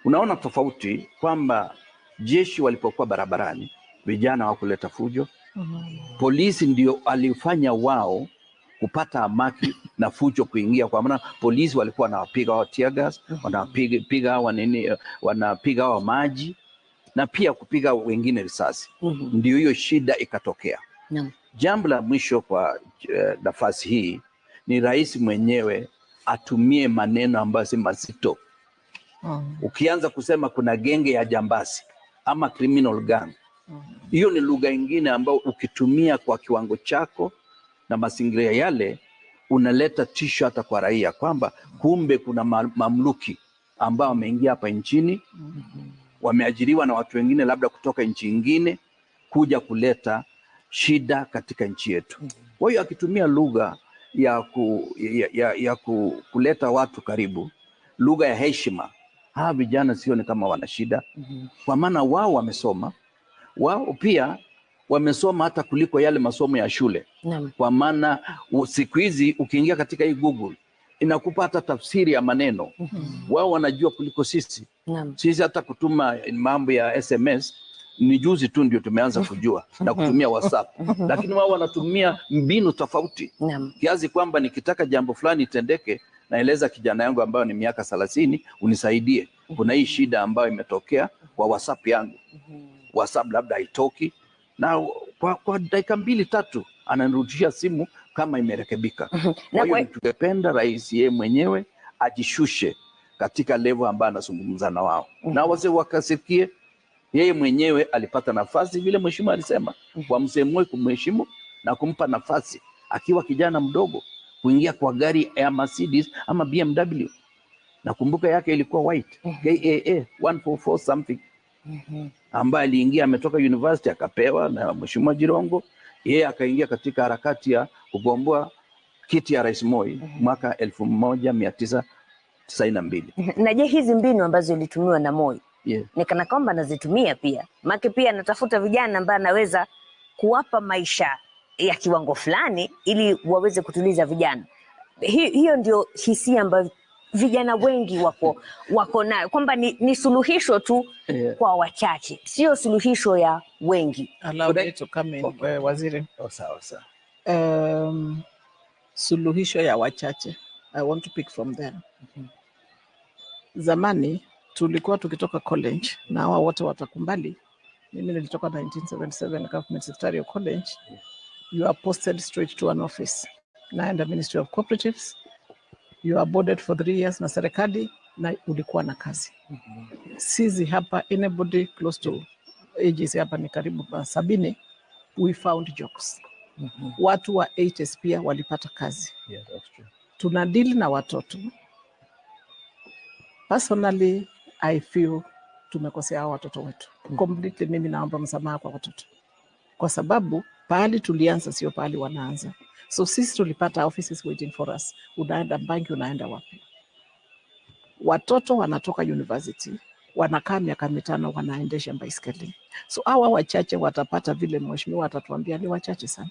Unaona tofauti kwamba jeshi walipokuwa barabarani vijana hawakuleta fujo. Polisi ndio alifanya wao kupata amaki na fujo kuingia, kwa maana polisi walikuwa wanawapiga wao tear gas, wanapiga hawa nini, wanapiga hawa maji na pia kupiga wengine risasi. Ndio hiyo shida ikatokea. Jambo la mwisho kwa nafasi hii ni rais mwenyewe atumie maneno ambayo si mazito. Ukianza kusema kuna genge ya jambasi ama criminal gang, hiyo ni lugha ingine ambayo ukitumia kwa kiwango chako na mazingira yale, unaleta tisho hata kwa raia kwamba kumbe kuna mamluki ambao wameingia hapa nchini, wameajiriwa na watu wengine labda kutoka nchi nyingine kuja kuleta shida katika nchi yetu. Kwa hiyo akitumia lugha ya kuleta watu karibu, lugha ya heshima, hawa vijana sioni kama wana shida, kwa maana wao wamesoma, wao pia wamesoma hata kuliko yale masomo ya shule. Kwa maana siku hizi ukiingia katika hii Google inakupa hata tafsiri ya maneno. Wao wanajua kuliko sisi. Sisi hata kutuma mambo ya SMS ni juzi tu ndio tumeanza kujua na kutumia WhatsApp. Lakini wao wanatumia mbinu tofauti. Kiasi kwamba nikitaka jambo fulani itendeke, naeleza kijana yangu ambayo ni miaka 30, unisaidie. Kuna hii shida ambayo imetokea kwa WhatsApp yangu. WhatsApp labda haitoki, na kwa dakika 2-3 ananirudishia simu kama imerekebika. Kwa hiyo tungependa rais yeye mwenyewe ajishushe katika level ambayo anazungumza na wao. Na wazee wakasikie, Yeye mwenyewe alipata nafasi vile mheshimiwa alisema, kwa mzee Moi kumheshimu na kumpa nafasi akiwa kijana mdogo kuingia kwa gari ya Mercedes ama BMW. Nakumbuka yake ilikuwa white KAA 144 something, ambaye aliingia ametoka university akapewa na mheshimiwa Jirongo, yeye akaingia katika harakati ya kugomboa kiti ya Rais Moi mwaka 1992. Na je, hizi mbinu ambazo ilitumiwa na Moi ni kana kwamba anazitumia pia, maana pia anatafuta vijana ambao anaweza kuwapa maisha ya kiwango fulani ili waweze kutuliza vijana. Hiyo ndio hisia ambayo vijana wengi wako nayo kwamba ni suluhisho tu kwa wachache, sio suluhisho ya wengi. Allow me to come in, waziri. Oh, sawa sawa. Suluhisho ya wachache. I want to pick from there. Zamani tulikuwa tukitoka college na hawa wote watakumbali. Mimi nilitoka 1977 Government Secretarial College. You are posted straight to an office. Naenda Ministry of Cooperatives. You are boarded for 3 years na serikali na ulikuwa na kazi. Sisi hapa, anybody close to ages hapa ni karibu 70, we found jobs. Watu wa 80s pia walipata kazi. Yeah, that's true. Tuna deal na watoto. Personally, I feel tumekosea hawa watoto wetu. Completely mimi naomba msamaha kwa watoto. Kwa sababu pahali tulianza sio pahali wanaanza. So sisi tulipata offices waiting for us. Unaenda banki, unaenda wapi? Watoto wanatoka university, wanakaa miaka 5 wanaendesha baiskeli. So hawa wachache watapata vile mheshimiwa atatuambia ni wachache sana.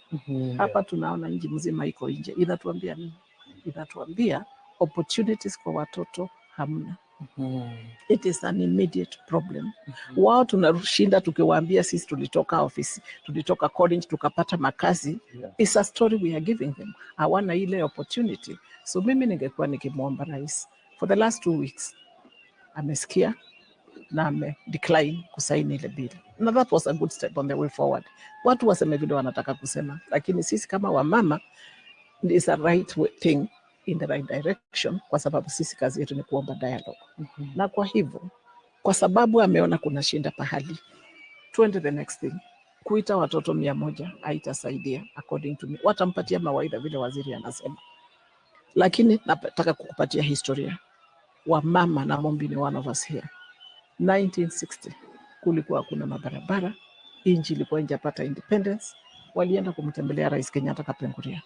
Hapa tunaona nchi mzima iko nje. Inatuambia nini? Inatuambia opportunities kwa watoto hamna. It is an immediate problem. Wao tunashinda tukiwaambia sisi tulitoka office, tulitoka college tukapata makazi. It's a story we are giving them. Hawana ile opportunity. So mimi ningekuwa nikimwomba rais for the last 2 weeks amesikia na ame decline kusaini ile bill. Na that was a good step on the way forward. Watu waseme vile wanataka kusema, lakini sisi kama wamama is a right thing in the right direction, kwa sababu sisi kazi yetu ni kuomba dialogue. Na kwa hivyo, kwa sababu ameona kuna shinda pahali, twende the next thing. Kuita watoto 100 haitasaidia according to me. Watampatia mawaidha vile waziri anasema. Lakini nataka kukupatia historia. Wamama na Mombi ni one of us here. 1960 kulikuwa kuna mabarabara, nchi ilikuwa haijapata independence, walienda kumtembelea Rais Kenyatta Kapenguria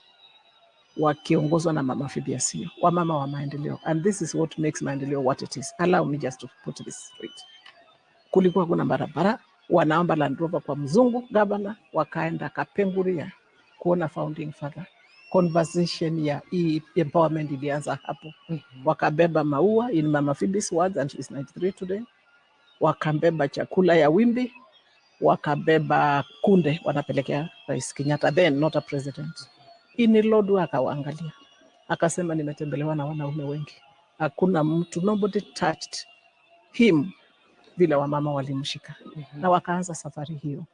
wakiongozwa na Mama Phoebe Asiyo, wamama wa maendeleo. And this is what makes maendeleo what it is. Allow me just to put this straight. Kulikuwa kuna barabara, wanaomba Land Rover kwa mzungu gavana, wakaenda Kapenguria kuona founding father. Conversation ya empowerment ilianza hapo. Wakabeba maua, in Mama Phoebe's words, and she's 93 today. Wakabeba chakula ya wimbi, wakabeba kunde, wanapelekea Rais Kenyatta, then not a president. Inilodu akawaangalia, akasema nimetembelewa na wanaume wengi, hakuna mtu, nobody touched him vile wamama walimshika. Na wakaanza safari hiyo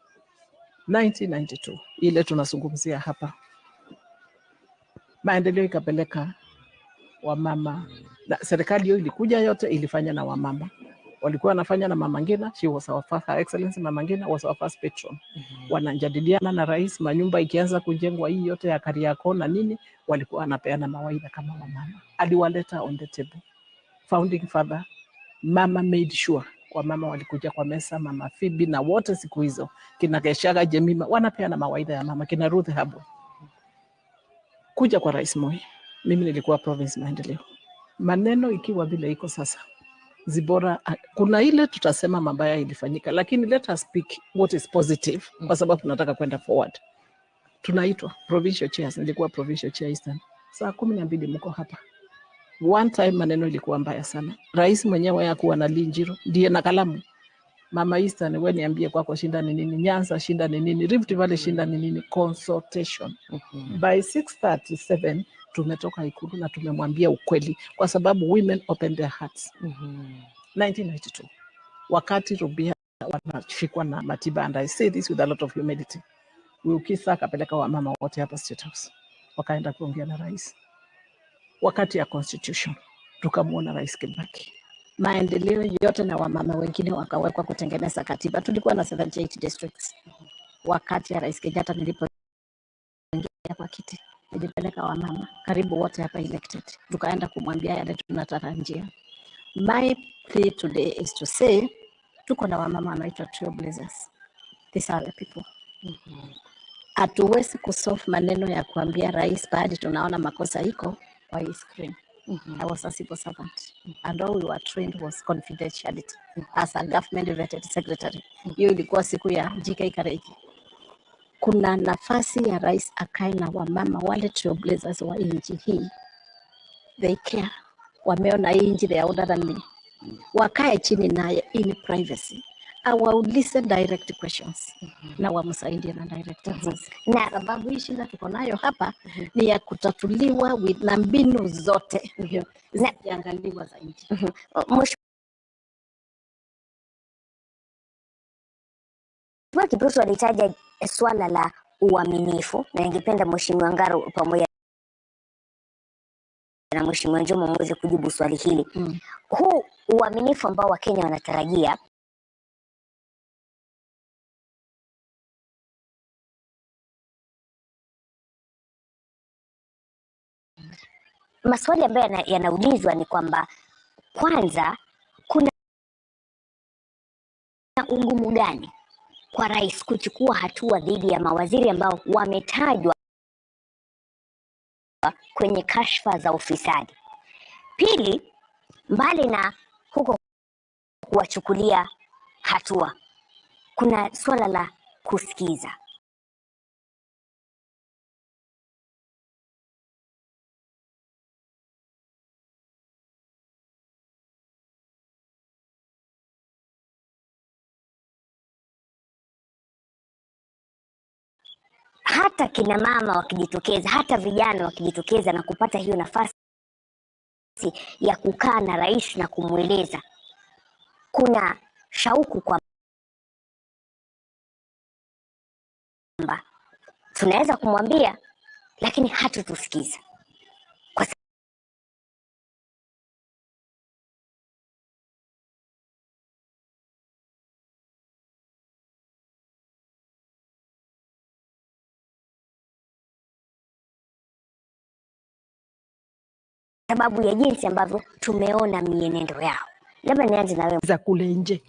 1992 ile tunazungumzia hapa. Maendeleo ikapeleka wamama, na serikali hiyo ilikuja yote ilifanya na wamama. Walikuwa wanafanya na Mama Ngina, she was our first, Her Excellency Mama Ngina was our first patron. Wanajadiliana na rais, manyumba ikianza kujengwa hii yote ya Kariakoo na nini, walikuwa wanapeana mawaidha kama wamama. Aliwaleta on the table. Founding father, mama made sure wamama walikuja kwa mesa, Mama Phoebe na wote siku hizo, kina Keshaga Jemima wanapeana mawaidha ya mama, kina Ruth Habwe. Kuja kwa Rais Moi, mimi nilikuwa province maendeleo. Maneno ikiwa vile iko sasa, Zibora, kuna ile tutasema mabaya ilifanyika, lakini let us speak what is positive, kwa sababu tunataka kwenda forward. Tunaitwa provincial chairs, nilikuwa provincial chair Eastern. Saa 12 mko hapa. One time maneno ilikuwa mbaya sana. Rais mwenyewe hakuwa na Linjiro, ndiye na kalamu. Mama Eastern, wewe niambie kwako shinda ni nini, Nyanza shinda ni nini, Rift Valley shinda ni nini, consultation. By 6:37 tumetoka Ikulu na tumemwambia ukweli, kwa sababu women open their hearts. 1992 wakati Rubia wanashikwa na Matiba, and I say this with a lot of humility, Wilkisa akapeleka wamama wote hapa State House, wakaenda kuongea na rais. Wakati ya constitution tukamwona Rais Kibaki Maendeleo yote na wamama wengine wakawekwa kutengeneza katiba. Tulikuwa na 78 districts wakati ya Rais Kenyatta. Nilipoingia kwa kiti, nilipeleka wamama karibu wote hapa elected, tukaenda kumwambia yale tunatarajia. My plea today is to say tuko na wamama wanaitwa trailblazers. These are the people. Hatuwezi kusolve maneno ya kuambia rais pahali tunaona makosa iko kwa hii screen. I was a civil servant and all we were trained was confidentiality as a government vetted secretary. Hiyo ilikuwa siku ya GK Karegi. Kuna nafasi ya rais akae na wamama wale trailblazers wa nchi hii. They care. Wameona hii nchi, they are older than me. Wakae chini naye in privacy, awaulize direct questions na wamsaidie na direct answers. Na sababu hii shida tuko nayo hapa ni ya kutatuliwa with na mbinu zote zikiangaliwa zaidi. Mheshimiwa Kipruto alitaja swala la uaminifu, na ningependa Mheshimiwa Ngaro pamoja na Mheshimiwa Njomo muweze kujibu swali hili. Huu uaminifu ambao Wakenya wanatarajia maswali ambayo yanaulizwa ni kwamba kwanza, kuna ugumu gani kwa rais kuchukua hatua dhidi ya mawaziri ambao wametajwa kwenye kashfa za ufisadi? Pili, mbali na huko kuwachukulia hatua, kuna swala la kusikiza. Hata kina mama wakijitokeza, hata vijana wakijitokeza na kupata hiyo nafasi ya kukaa na rais na kumweleza, kuna shauku kwamba tunaweza kumwambia, lakini hatutusikiza. Kwa sababu ya jinsi ambavyo tumeona mienendo yao. Labda nianze na wewe. Za kule nje.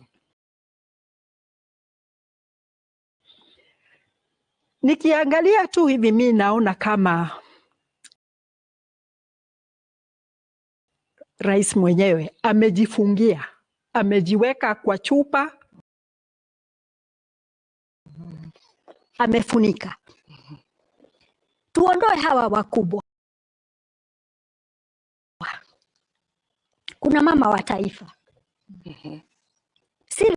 Nikiangalia tu hivi mi naona kama rais mwenyewe amejifungia, amejiweka kwa chupa, amefunika. Tuondoe hawa wakubwa. Kuna mama wa taifa. Si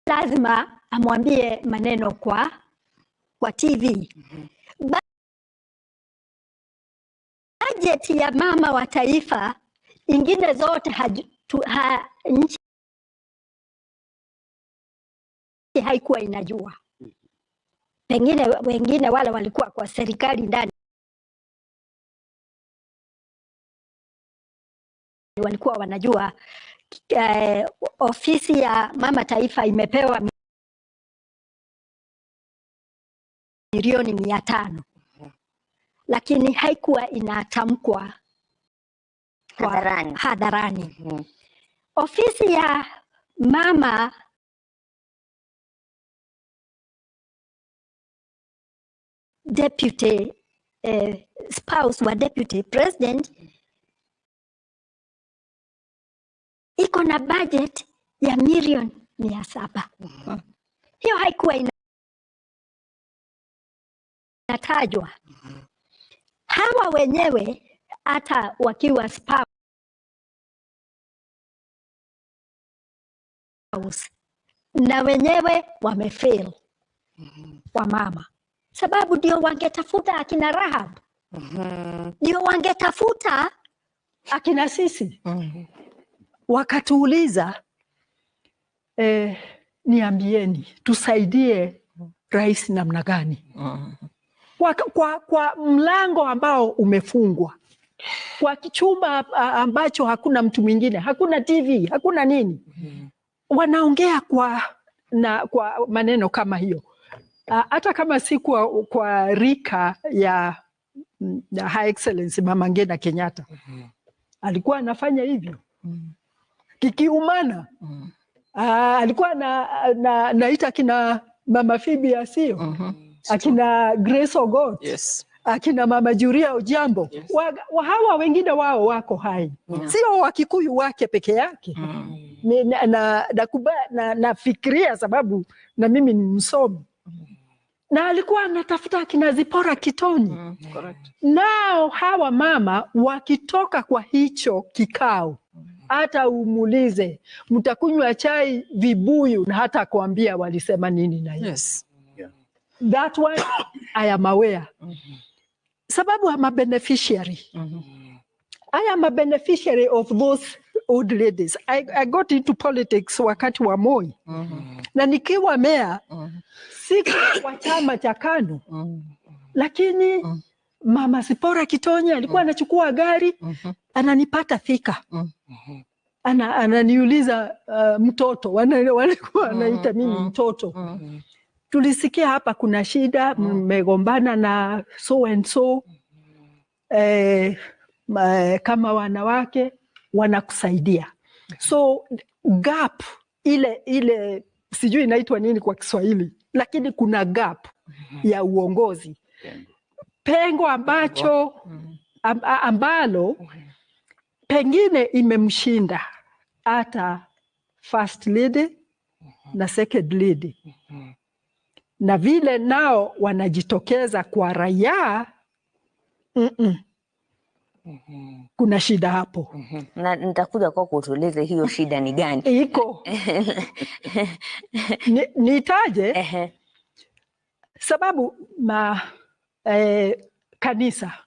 lazima amwambie maneno kwa TV. Budget ya mama wa taifa ingine zote nchi haikuwa inajua. Pengine wengine wale walikuwa kwa serikali ndani walikuwa wanajua ofisi ya mama taifa imepewa milioni 500, lakini haikuwa inatamkwa hadharani. Ofisi ya mama deputy spouse wa deputy president iko na budget ya milioni 700. Hiyo haikuwa inatajwa. Hawa wenyewe hata wakiwa spouse na wenyewe wamefail wa mama, sababu ndio wangetafuta akina Rahab, ndio wangetafuta akina sisi. Wakatuuliza, niambieni tusaidie rais namna gani? Kwa mlango ambao umefungwa. Kwa kichumba ambacho hakuna mtu mwingine, hakuna TV, hakuna nini. Wanaongea kwa maneno kama hiyo. Hata kama si kwa rika ya High Excellency Mama Ngina Kenyatta. Alikuwa anafanya hivyo. Kikiumana. Alikuwa naita kina Mama Phoebe Asio, akina Grace Ogot, akina Mama Julia Ojambo. Hawa wengine wao wako hai. Sio Wakikuyu wake peke yake. Nafikiria sababu na mimi ni msomi. Na alikuwa anatafuta akina Zipora Kitoni. Nao hawa mama wakitoka kwa hicho kikao, hata umulize mtakunywa chai vibuyu na hata kuambia walisema nini na hiyo. Yes. That one I am aware. Sababu I'm a beneficiary. I am a beneficiary of those old ladies. I got into politics wakati wa Moi. Na nikiwa mea, siku wa chama cha KANU. Lakini Mama Zipora Kitonyi alikuwa anachukua gari, ananipata Thika. Ananiuliza mtoto, walikuwa wanaita mimi mtoto. Tulisikia hapa kuna shida, mmegombana na so and so. Kama wanawake wanakusaidia. So gap ile sijui inaitwa nini kwa Kiswahili, lakini kuna gap ya uongozi. Pengo ambacho ambalo pengine imemshinda hata first lady na second lady. Na vile nao wanajitokeza kwa raia, kuna shida hapo. Na nitakuja kwa kutueleze hiyo shida ni gani. Iko. Nitaje sababu kanisa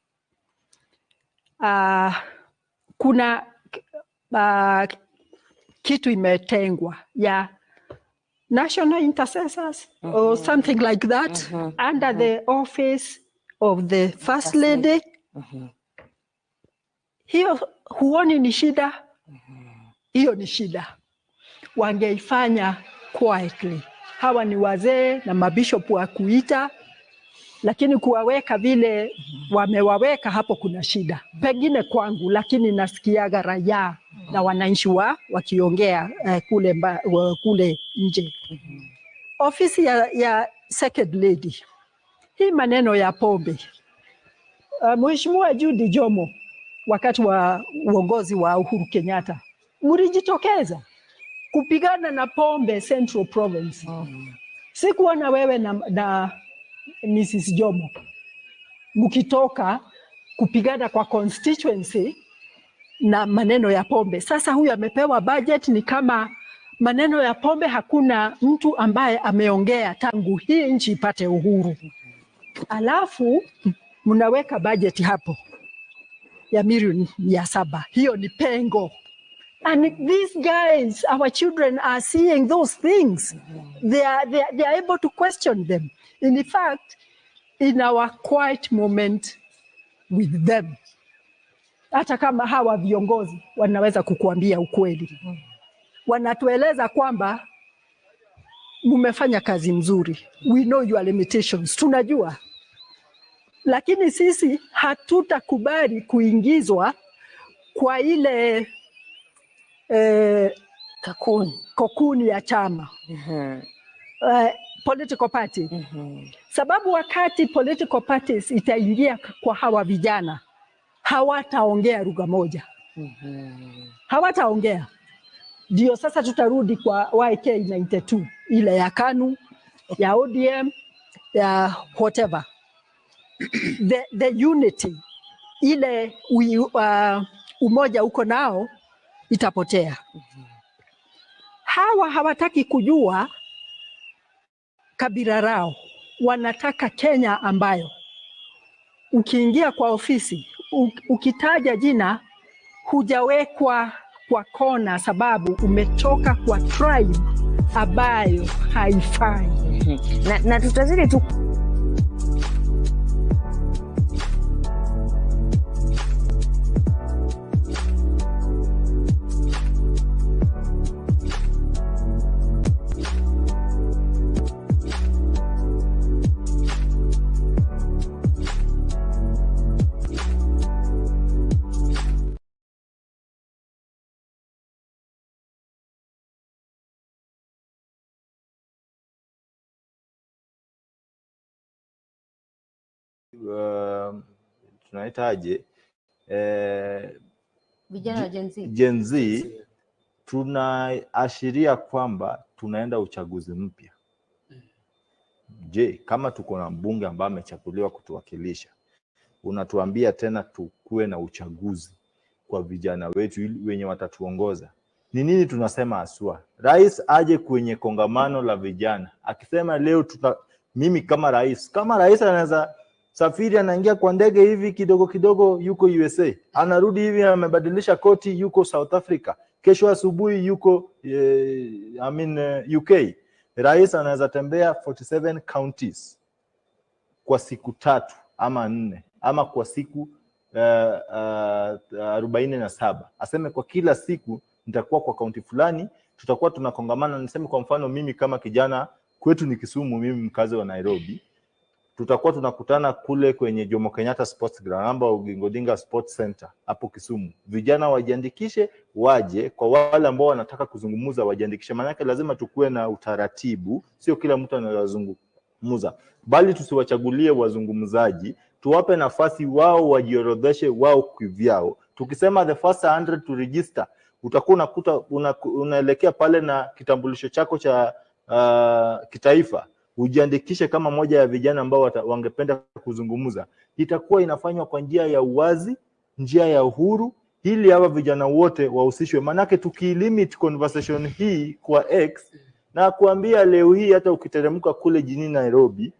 kuna kitu imetengwa ya national intercessors or something like that under the office of the first lady. Hiyo huoni ni shida? Hiyo ni shida. Wangeifanya quietly. Hawa ni wazee na mabishop wa kuita, lakini kuwaweka vile wamewaweka hapo kuna shida. Pengine kwangu, lakini nasikiaga raia na wananchi wakiongea kule nje. Ofisi ya second lady. Hii maneno ya pombe. Mheshimiwa Judy Jomo, wakati wa uongozi wa Uhuru Kenyatta, mlijitokeza kupigana na pombe Central Province. Sikuona wewe na Mrs. Jomo mkitoka kupigana kwa constituency na maneno ya pombe. Sasa huyu amepewa budget, ni kama maneno ya pombe hakuna mtu ambaye ameongea tangu hii nchi ipate uhuru. Alafu mnaweka budget hapo ya milioni 700. Hiyo ni pengo. And these guys, our children are seeing those things. They are able to question them. In fact, in our quiet moment with them, hata kama hawa viongozi wanaweza kukuambia ukweli. Wanatueleza kwamba mumefanya kazi mzuri. We know your limitations. Tunajua. Lakini sisi hatutakubali kuingizwa kwa ile kokuni ya chama. Political party. Sababu wakati political parties itaingia kwa hawa vijana, hawataongea lugha moja. Hawataongea. Ndio sasa tutarudi kwa YK92, ile ya KANU, ya ODM, ya whatever. The unity, ile umoja uko nao itapotea. Hawa hawataki kujua kabila lao. Wanataka Kenya ambayo ukiingia kwa ofisi, ukitaja jina hujawekwa kwa kona sababu umetoka kwa tribe ambayo haifai. Na tutazidi tu tunaitaje, vijana wa Gen Z. Gen Z, tunaashiria kwamba tunaenda uchaguzi mpya. Je, kama tuko na mbunge ambaye amechaguliwa kutuwakilisha, unatuambia tena tukue na uchaguzi kwa vijana wetu ili wenye watatuongoza? Ni nini tunasema haswa? Rais aje kwenye kongamano la vijana akisema leo mimi kama rais, anaweza safiri, anaingia kwa ndege hivi kidogo kidogo, yuko USA, anarudi hivi amebadilisha koti, yuko South Africa, kesho asubuhi yuko UK. Rais anaweza tembea 47 counties kwa siku 3 ama 4 ama kwa siku 47. Aseme kwa kila siku nitakuwa kwa kaunti fulani, tutakuwa tunakongamana. Niseme kwa mfano mimi kama kijana, kwetu ni Kisumu, mimi mkazi wa Nairobi, tutakuwa tunakutana kule kwenye Jomo Kenyatta Sports Ground ama Oginga Odinga Sports Center hapo Kisumu. Vijana wajiandikishe waje, kwa wale ambao wanataka kuzungumza wajiandikishe, maana lazima tukue na utaratibu, sio kila mtu anazungumza, bali tusiwachagulie wazungumzaji, tuwape nafasi wao wajiorodheshe wao kivyao. Tukisema the first 100 to register, utakuwa unakuta unaelekea pale na kitambulisho chako cha kitaifa, ujiandikishe kama moja ya vijana ambao wangependa kuzungumza. Itakuwa inafanywa kwa njia ya uwazi, njia ya uhuru, ili hawa vijana wote wahusishwe. Manake tukilimit conversation hii kwa X, na kuambia leo hii hata ukiteremka kule jijini Nairobi,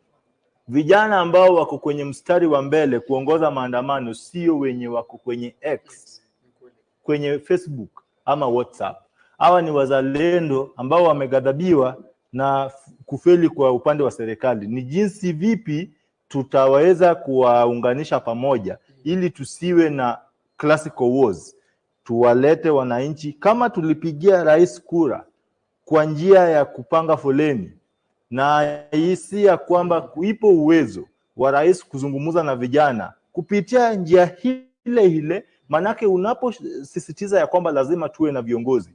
vijana ambao wako kwenye mstari wa mbele kuongoza maandamano sio wenye wako kwenye X, kwenye Facebook ama WhatsApp. Hawa ni wazalendo ambao wameghadhabiwa na kufeli kwa upande wa serikali. Ni jinsi vipi tutaweza kuwaunganisha pamoja ili tusiwe na classical wars. Tuwalete wananchi, kama tulipigia rais kura kwa njia ya kupanga foleni, na hisia kwamba ipo uwezo wa rais kuzungumza na vijana kupitia njia ile ile. Manake unaposisitiza ya kwamba lazima tuwe na viongozi,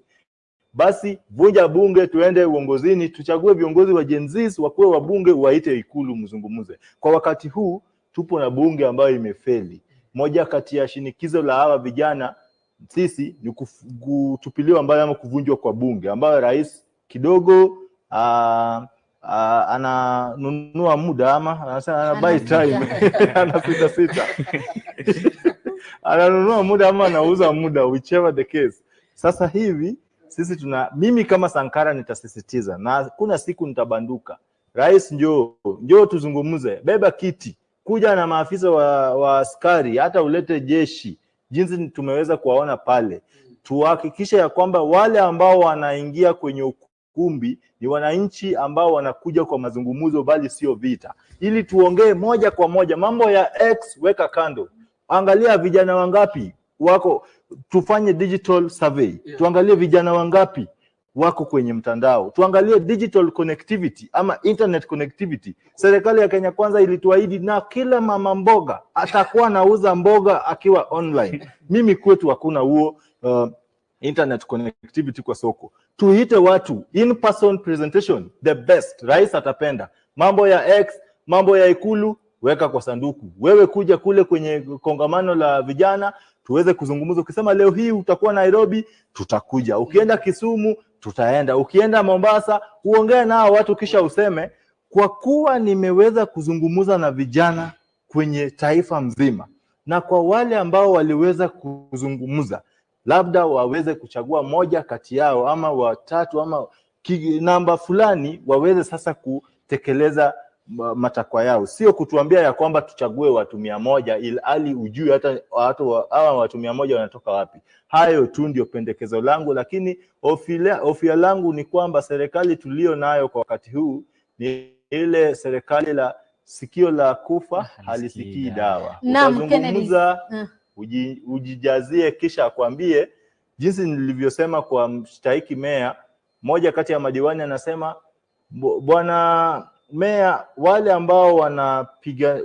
basi vunja bunge, tuende uongozini, tuchague viongozi wa Gen Z wakuwe wabunge, waite Ikulu mzungumuze. Kwa wakati huu tupo na bunge ambayo imefeli. Moja kati ya shinikizo la hawa vijana sisi ni kutupiliwa mbali ama kuvunjwa kwa bunge, ambayo rais kidogo ananunua muda ama anasema ana buy time ana sita ananunua muda ama anauza muda, whichever the case. Sasa hivi sisi mimi kama Sankara nitasisitiza, na kuna siku nitabanduka. Rais njoo tuzungumuze, beba kiti, kuja na maafisa wa askari, hata ulete jeshi, jinsi tumeweza kuwaona pale. Tuhakikishe ya kwamba wale ambao wanaingia kwenye ukumbi ni wananchi ambao wanakuja kwa mazungumzo, bali sio vita, ili tuongee moja kwa moja. Mambo ya X weka kando, angalia vijana wangapi wako, tufanye digital survey, tuangalie vijana wangapi wako kwenye mtandao, tuangalie digital connectivity ama internet connectivity. Serikali ya Kenya Kwanza ilituahidi na kila mama mboga atakuwa anauza mboga akiwa online. Mimi kwetu hakuna huo internet connectivity kwa soko. Tuite watu in person presentation, the best. Rais atapenda. Mambo ya X, mambo ya Ikulu weka kwa sanduku. Wewe kuja kule kwenye kongamano la vijana tuweze kuzungumza. Ukisema leo hii utakuwa Nairobi, tutakuja. Ukienda Kisumu, tutaenda. Ukienda Mombasa, uongee nao watu, kisha useme kwa kuwa nimeweza kuzungumza na vijana kwenye taifa mzima, na kwa wale ambao waliweza kuzungumza, labda waweze kuchagua moja kati yao ama watatu ama namba fulani, waweze sasa kutekeleza matakwa yao. Sio kutuambia ya kwamba tuchague watu 100 ilhali ujui hata watu hawa watu 100 wanatoka wapi. Hayo tu ndio pendekezo langu, lakini hofia langu ni kwamba serikali tulio nayo kwa wakati huu ni ile serikali la sikio la kufa halisikii dawa. Utazungumza, ujijazie, kisha akwambie jinsi nilivyosema kwa mstahiki meya. Moja kati ya madiwani anasema, bwana meya, wale ambao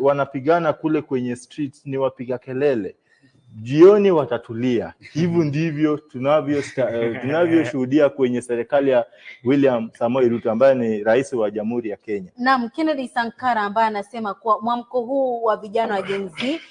wanapigana kule kwenye streets ni wapiga kelele. Jioni watatulia. Hivyo ndivyo tunavyoshuhudia kwenye serikali ya William Samoei Ruto ambaye ni rais wa Jamhuri ya Kenya. Naam, Kennedy Sankara ambaye anasema kuwa mwamko huu wa vijana wa Gen Z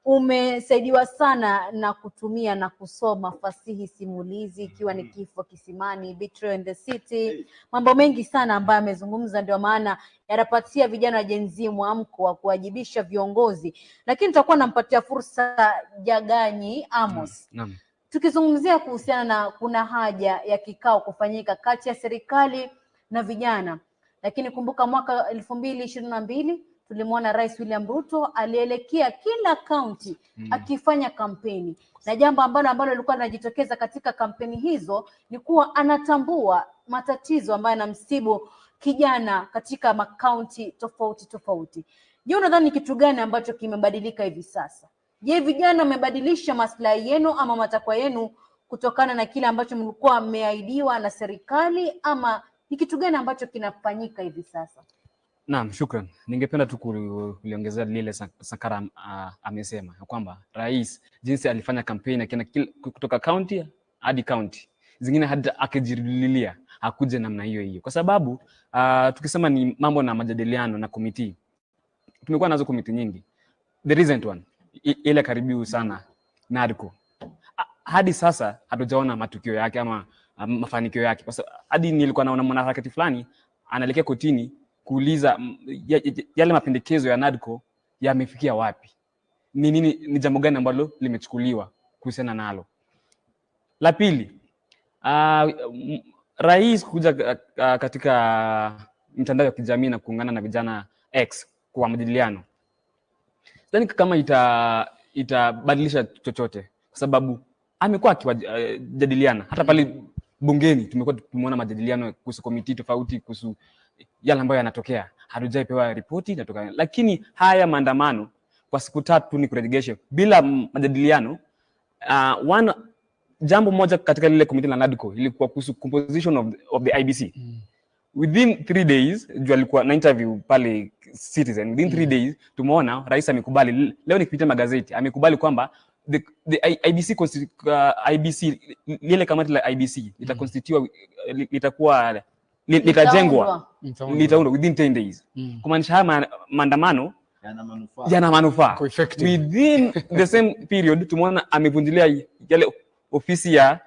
umesaidiwa sana na kutumia na kusoma fasihi simulizi, ikiwa ni Kifo Kisimani, Betrayal in the City, mambo mengi sana ambayo amezungumza, ndio maana yanapatia vijana wa Gen Z mwamko wa kuwajibisha viongozi. Lakini tutakuwa nampatia fursa Jaganyi Amos. Naam. Tukizungumzia kuhusiana na kuna haja ya kikao kufanyika kati ya serikali na vijana, lakini kumbuka mwaka 2022 tulimwona Rais William Ruto alielekea kila kaunti akifanya kampeni, na jambo ambalo lilikuwa linajitokeza katika kampeni hizo ni kuwa anatambua matatizo ambayo yanamsibu kijana katika makaunti tofauti tofauti. Je, unadhani kitu gani ambacho kimebadilika hivi sasa? Je, vijana wamebadilisha maslahi yenu ama matakwa yenu kutokana na kile ambacho mlikuwa mmeahidiwa na serikali, ama ni kitu gani ambacho kinafanyika hivi sasa? Naam, shukran. Ningependa tu kuliongezea lile Sankara amesema kwamba rais jinsi alifanya kampeni akienda kutoka county hadi county, zingine hadi akijirudilia hakuje namna hiyo hiyo, kwa sababu tukisema ni mambo na majadiliano na komiti, tumekuwa nazo komiti nyingi. The recent one ile karibu sana NADCO, hadi sasa hatujaona matukio yake ama mafanikio yake, kwa sababu hadi nilikuwa naona mwanaharakati fulani anaelekea kotini kuuliza yale mapendekezo ya NADCO yamefikia wapi, ni nini, ni jambo gani ambalo limechukuliwa kuhusiana nalo. La pili, rais kuja katika mitandao ya kijamii na kuungana na vijana X kwa majadiliano, sidhani kama itabadilisha chochote, kwa sababu amekuwa akiwajadiliana hata pale bungeni. Tumekuwa tumeona majadiliano kuhusu komiti tofauti, kuhusu yale ambayo yanatokea, hatujaipewa ripoti inatoka. Lakini haya maandamano kwa siku tatu ni kurejesha bila majadiliano. Jambo moja katika lile komiti la NADCO ilikuwa kuhusu composition of the IBC. Within 3 days, juu alikuwa na interview pale Citizen, within 3 days tumeona rais amekubali. Leo nikipitia magazeti amekubali kwamba the IBC IBC lile kamati la IBC litakonstitutiwa, litakuwa litajengwa, litaundwa within 10 days. Kumaanisha haya maandamano yana manufaa. Within the same period tumeona amevunjilia yale ofisi ya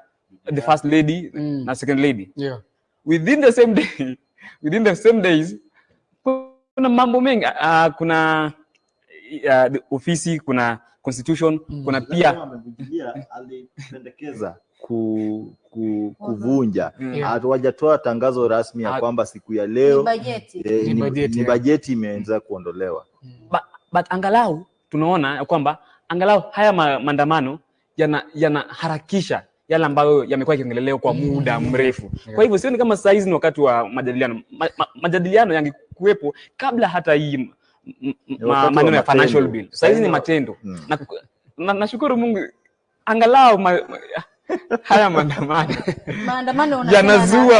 the first lady na second lady. Within the same day, within the same days, kuna mambo mengi. Kuna the ofisi, kuna constitution, kuna pia alipendekeza kuvunja. Hawajatoa tangazo rasmi ya kwamba siku ya leo ni bajeti imeanza kuondolewa. But angalau tunaona kwamba angalau haya maandamano yanaharakisha yale ambayo yamekuwa yakiongelelewa kwa muda mrefu. Kwa hivyo sioni kama saizi ni wakati wa majadiliano. Majadiliano yangekuwepo kabla hata hii maneno ya financial bill. Saizi ni matendo. Nashukuru Mungu angalau haya maandamano yanazua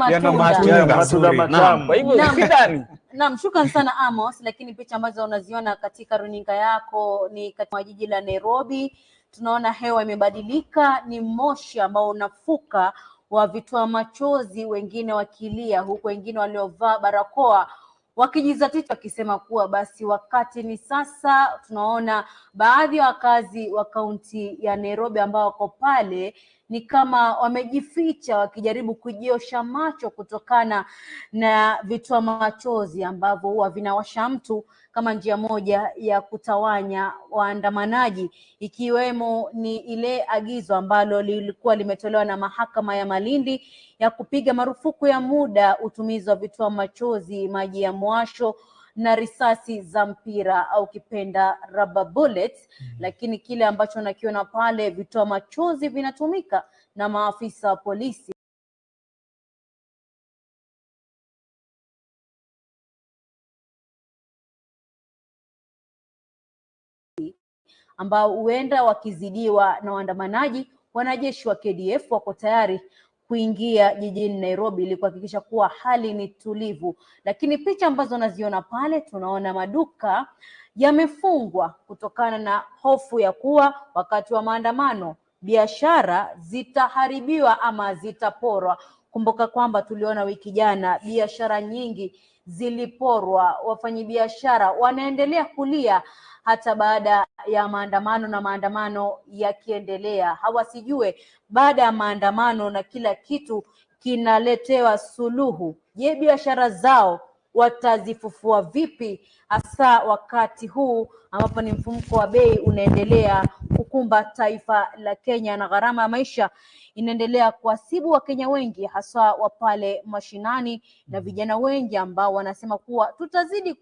yana matunda matamu. Kwa hivyo sidhani. Naam, shukrani sana Amos, lakini picha ambazo unaziona katika runinga yako ni katika jiji la Nairobi. Tunaona hewa imebadilika, ni moshi ambao unafuka wa vitoa machozi, wengine wakilia huku wengine waliovaa barakoa wakijizatiti wakisema kuwa basi wakati ni sasa. Tunaona baadhi ya wakazi wa kaunti ya Nairobi ambao wako pale ni kama wamejificha wakijaribu kujiosha macho kutokana na vitoa machozi ambavyo huwa vinawasha mtu kama njia moja ya kutawanya waandamanaji, ikiwemo ni ile agizo ambalo lilikuwa limetolewa na mahakama ya Malindi ya kupiga marufuku ya muda utumizi wa vitoa machozi, maji ya mwasho na risasi za mpira au kipenda rubber bullets. Lakini kile ambacho nakiona pale, vitoa machozi vinatumika na maafisa wa polisi ambao huenda wakizidiwa na waandamanaji, wanajeshi wa KDF wako tayari kuingia jijini Nairobi ili kuhakikisha kuwa hali ni tulivu. Lakini picha ambazo naziona pale, tunaona maduka yamefungwa kutokana na hofu ya kuwa wakati wa maandamano biashara zitaharibiwa ama zitaporwa. Kumbuka kwamba tuliona wiki jana biashara nyingi ziliporwa, wafanyabiashara wanaendelea kulia hata baada ya maandamano, na maandamano yakiendelea hawasijue baada ya maandamano na kila kitu kinaletewa suluhu. Je, biashara zao watazifufua vipi, hasa wakati huu ambapo ni mfumuko wa bei unaendelea kukumba taifa la Kenya na gharama ya maisha inaendelea kuwasibu Wakenya wengi, hasa wa pale mashinani na vijana wengi ambao wanasema kuwa tutazidi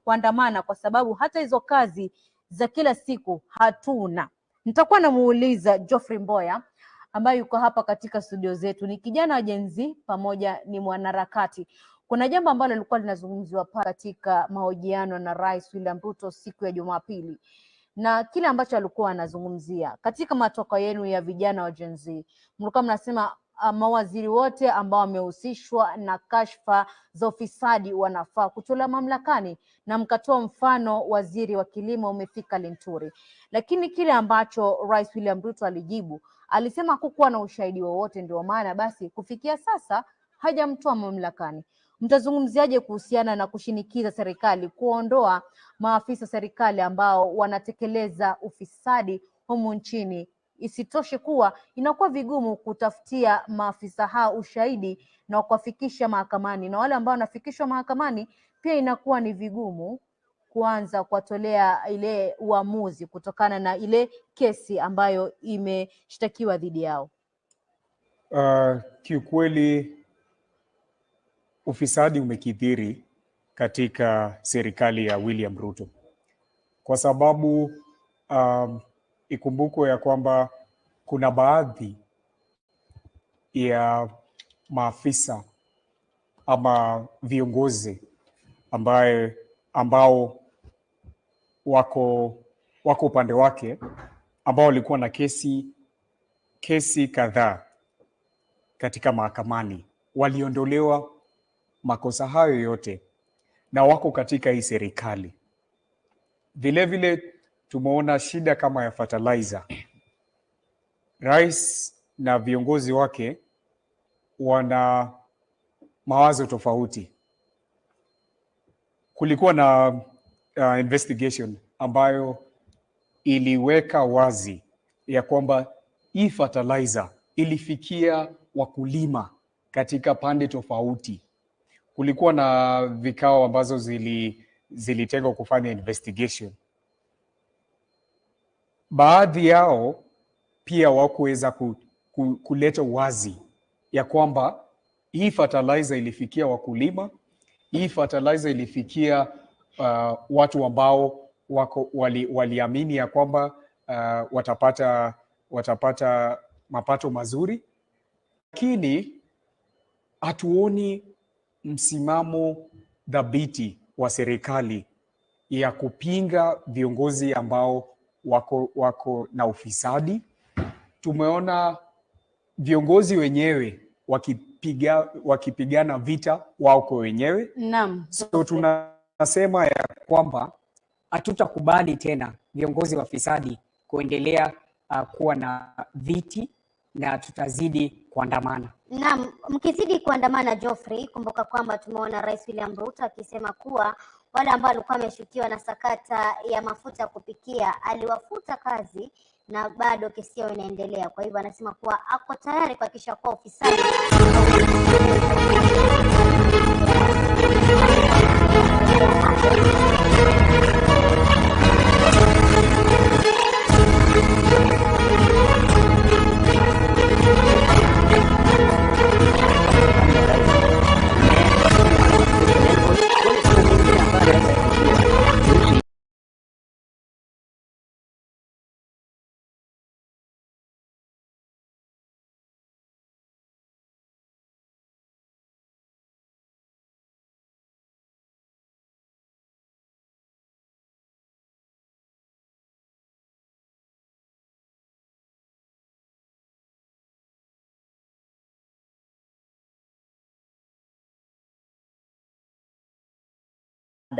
kuandamana kwa sababu hata hizo kazi za kila siku hatuna. Nitakuwa namuuliza Geoffrey Mboya ambaye yuko hapa katika studio zetu, ni kijana wa Gen Z pamoja ni mwanaharakati. Kuna jambo ambalo lilikuwa linazungumziwa pale katika mahojiano na Rais William Ruto siku ya Jumapili, na kile ambacho alikuwa anazungumzia katika matokeo yenu ya vijana wa Gen Z, mlikuwa mnasema mawaziri wote ambao wamehusishwa na kashfa za ufisadi wanafaa kutolewa mamlakani, na mkatoa mfano waziri wa kilimo Umefika Linturi. Lakini kile ambacho Rais William Ruto alijibu, alisema hakukuwa na ushahidi wowote, ndio maana basi kufikia sasa hajamtoa mamlakani. Mtazungumziaje kuhusiana na kushinikiza serikali kuondoa maafisa serikali ambao wanatekeleza ufisadi humu nchini? Isitoshe kuwa inakuwa vigumu kutafutia maafisa hao ushahidi na kuwafikisha mahakamani, na wale ambao wanafikishwa mahakamani pia inakuwa ni vigumu kuanza kuwatolea ile uamuzi kutokana na ile kesi ambayo imeshtakiwa dhidi yao. Kiukweli ufisadi umekithiri katika serikali ya William Ruto, kwa sababu ikumbukwe ya kwamba kuna baadhi ya maafisa ama viongozi ambao wako upande wake ambao walikuwa na kesi kadhaa katika mahakamani, waliondolewa makosa hayo yote na wako katika hii serikali. Vile vile tumeona shida kama ya fertilizer. Rais na viongozi wake wana mawazo tofauti. Kulikuwa na investigation ambayo iliweka wazi ya kwamba hii fertilizer ilifikia wakulima katika pande tofauti. Kulikuwa na vikao ambazo zilitengwa kufanya investigation. Baadhi yao pia wakuweza kuleta wazi ya kwamba hii fertilizer ilifikia wakulima, hii fertilizer ilifikia watu ambao waliamini ya kwamba watapata mapato mazuri. Lakini hatuoni msimamo dhabiti wa serikali ya kupinga viongozi ambao wako na ufisadi. Tumeona viongozi wenyewe wakipigana vita wao kwa wenyewe. Naam. So tunasema ya kwamba hatutakubali tena viongozi wa fisadi kuendelea kuwa na viti, na tutazidi kuandamana. Naam, mkizidi kuandamana Geoffrey, kumbuka kwamba tumeona Rais William Ruto akisema kuwa wale ambao walikuwa wameshukiwa na sakata ya mafuta kupikia aliwafuta kazi na bado kesi yao inaendelea. Kwa hivyo anasema kuwa ako tayari kuhakikisha kuwa ufisadi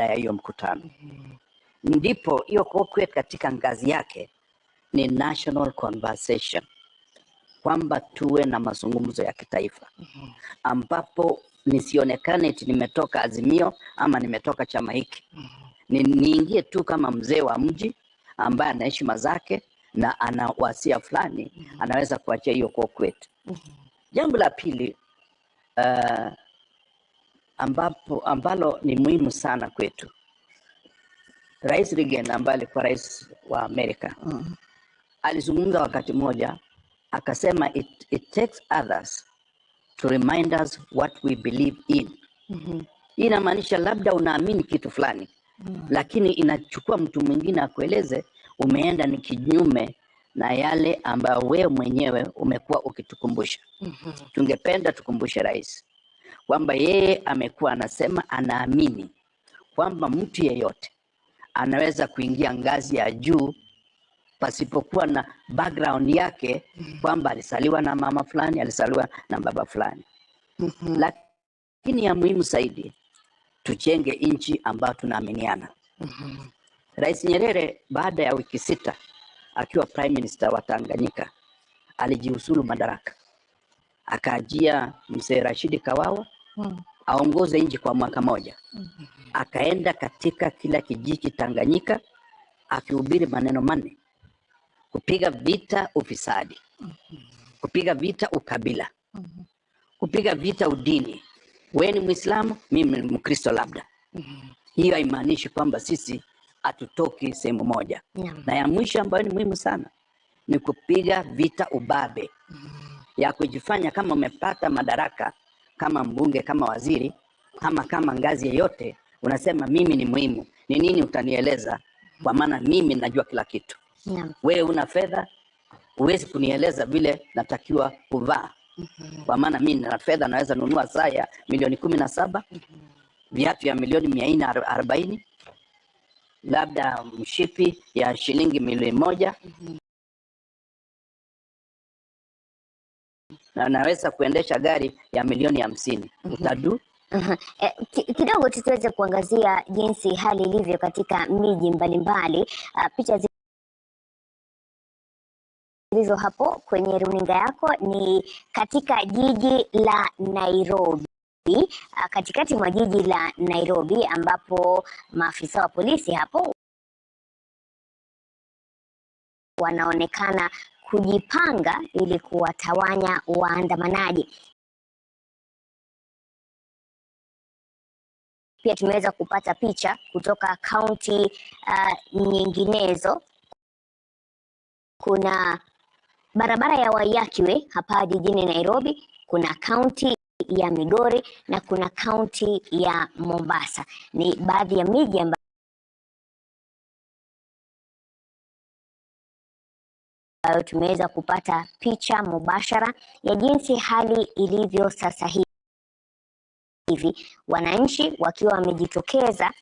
ya hiyo mkutano. Ndipo hiyo Kokwet katika ngazi yake ni national conversation, kwamba tuwe na mazungumzo ya kitaifa ambapo nisionekane eti nimetoka Azimio ama nimetoka chama hiki. Niingie tu kama mzee wa mji ambaye ana heshima zake na ana wasia fulani, anaweza kuachia hiyo Kokwet. Jambo la pili ambalo ni muhimu sana kwetu, Rais Reagan ambaye alikuwa rais wa Amerika alizungumza wakati mmoja akasema, it takes others to remind us what we believe in. Hii inamaanisha labda unaamini kitu fulani, lakini inachukua mtu mwingine akueleze umeenda ni kinyume na yale ambayo wewe mwenyewe umekuwa ukitukumbusha. Tungependa tukumbushe rais kwamba yeye amekuwa anasema anaamini kwamba mtu yeyote anaweza kuingia ngazi ya juu pasipokuwa na background yake kwamba alisaliwa na mama fulani, alisaliwa na baba fulani. Lakini ya muhimu zaidi, tujenge nchi ambayo tunaaminiana. Rais Nyerere baada ya wiki 6 akiwa Prime Minister wa Tanganyika alijiuzulu madaraka, akaajia mzee Rashidi Kawawa aongoze nchi kwa mwaka moja. Akaenda katika kila kijiji Tanganyika akihubiri maneno 4: kupiga vita ufisadi, kupiga vita ukabila, kupiga vita udini. Wewe ni Muislamu, mimi ni Mkristo labda. Hiyo haimaanishi kwamba sisi hatutoki sehemu moja. Na ya mwisho ambayo ni muhimu sana ni kupiga vita ubabe, ya kujifanya kama umepata madaraka kama mbunge, kama waziri, kama ngazi yoyote, unasema mimi ni muhimu, ni nini utanieleza? Kwa maana mimi najua kila kitu. Wewe una fedha, huwezi kunieleza vile natakiwa kuvaa. Kwa maana mimi nina fedha, naweza nunua saa ya milioni 17, viatu ya milioni 440, labda mshipi ya shilingi milioni 1, na naweza kuendesha gari ya milioni 50. Utadu? Kidogo tuweze kuangazia jinsi hali ilivyo katika miji mbalimbali. Picha zilizo hapo kwenye runinga yako ni katika jiji la Nairobi, katikati mwa jiji la Nairobi, ambapo maafisa wa polisi hapo wanaonekana kujipanga ili kuwatawanya waandamanaji. Pia tumeweza kupata picha kutoka kaunti nyinginezo. Kuna barabara ya Wayakiwe hapa jijini Nairobi, kuna kaunti ya Migori na kuna kaunti ya Mombasa. Ni baadhi ya miji ambayo tumeweza kupata picha mubashara ya jinsi hali ilivyo sasa hivi, wananchi wakiwa wamejitokeza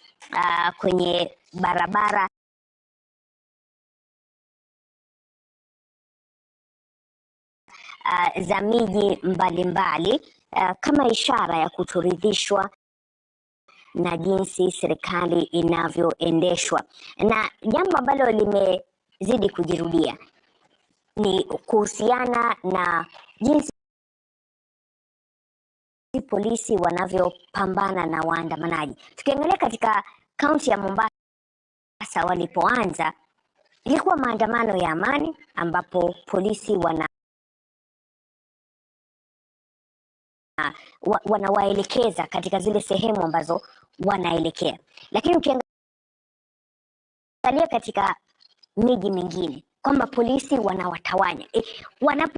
kwenye barabara za miji mbalimbali kama ishara ya kutoridhishwa na jinsi serikali inavyoendeshwa. Na jambo ambalo limezidi kujirudia ni kuhusiana na jinsi polisi wanavyopambana na waandamanaji. Tukiangalia katika kaunti ya Mombasa walipoanza, ilikuwa maandamano ya amani ambapo polisi wanawaelekeza katika zile sehemu ambazo wanaelekea. Lakini ukiangalia katika miji mingine kwamba polisi wanawatawanya, wanapo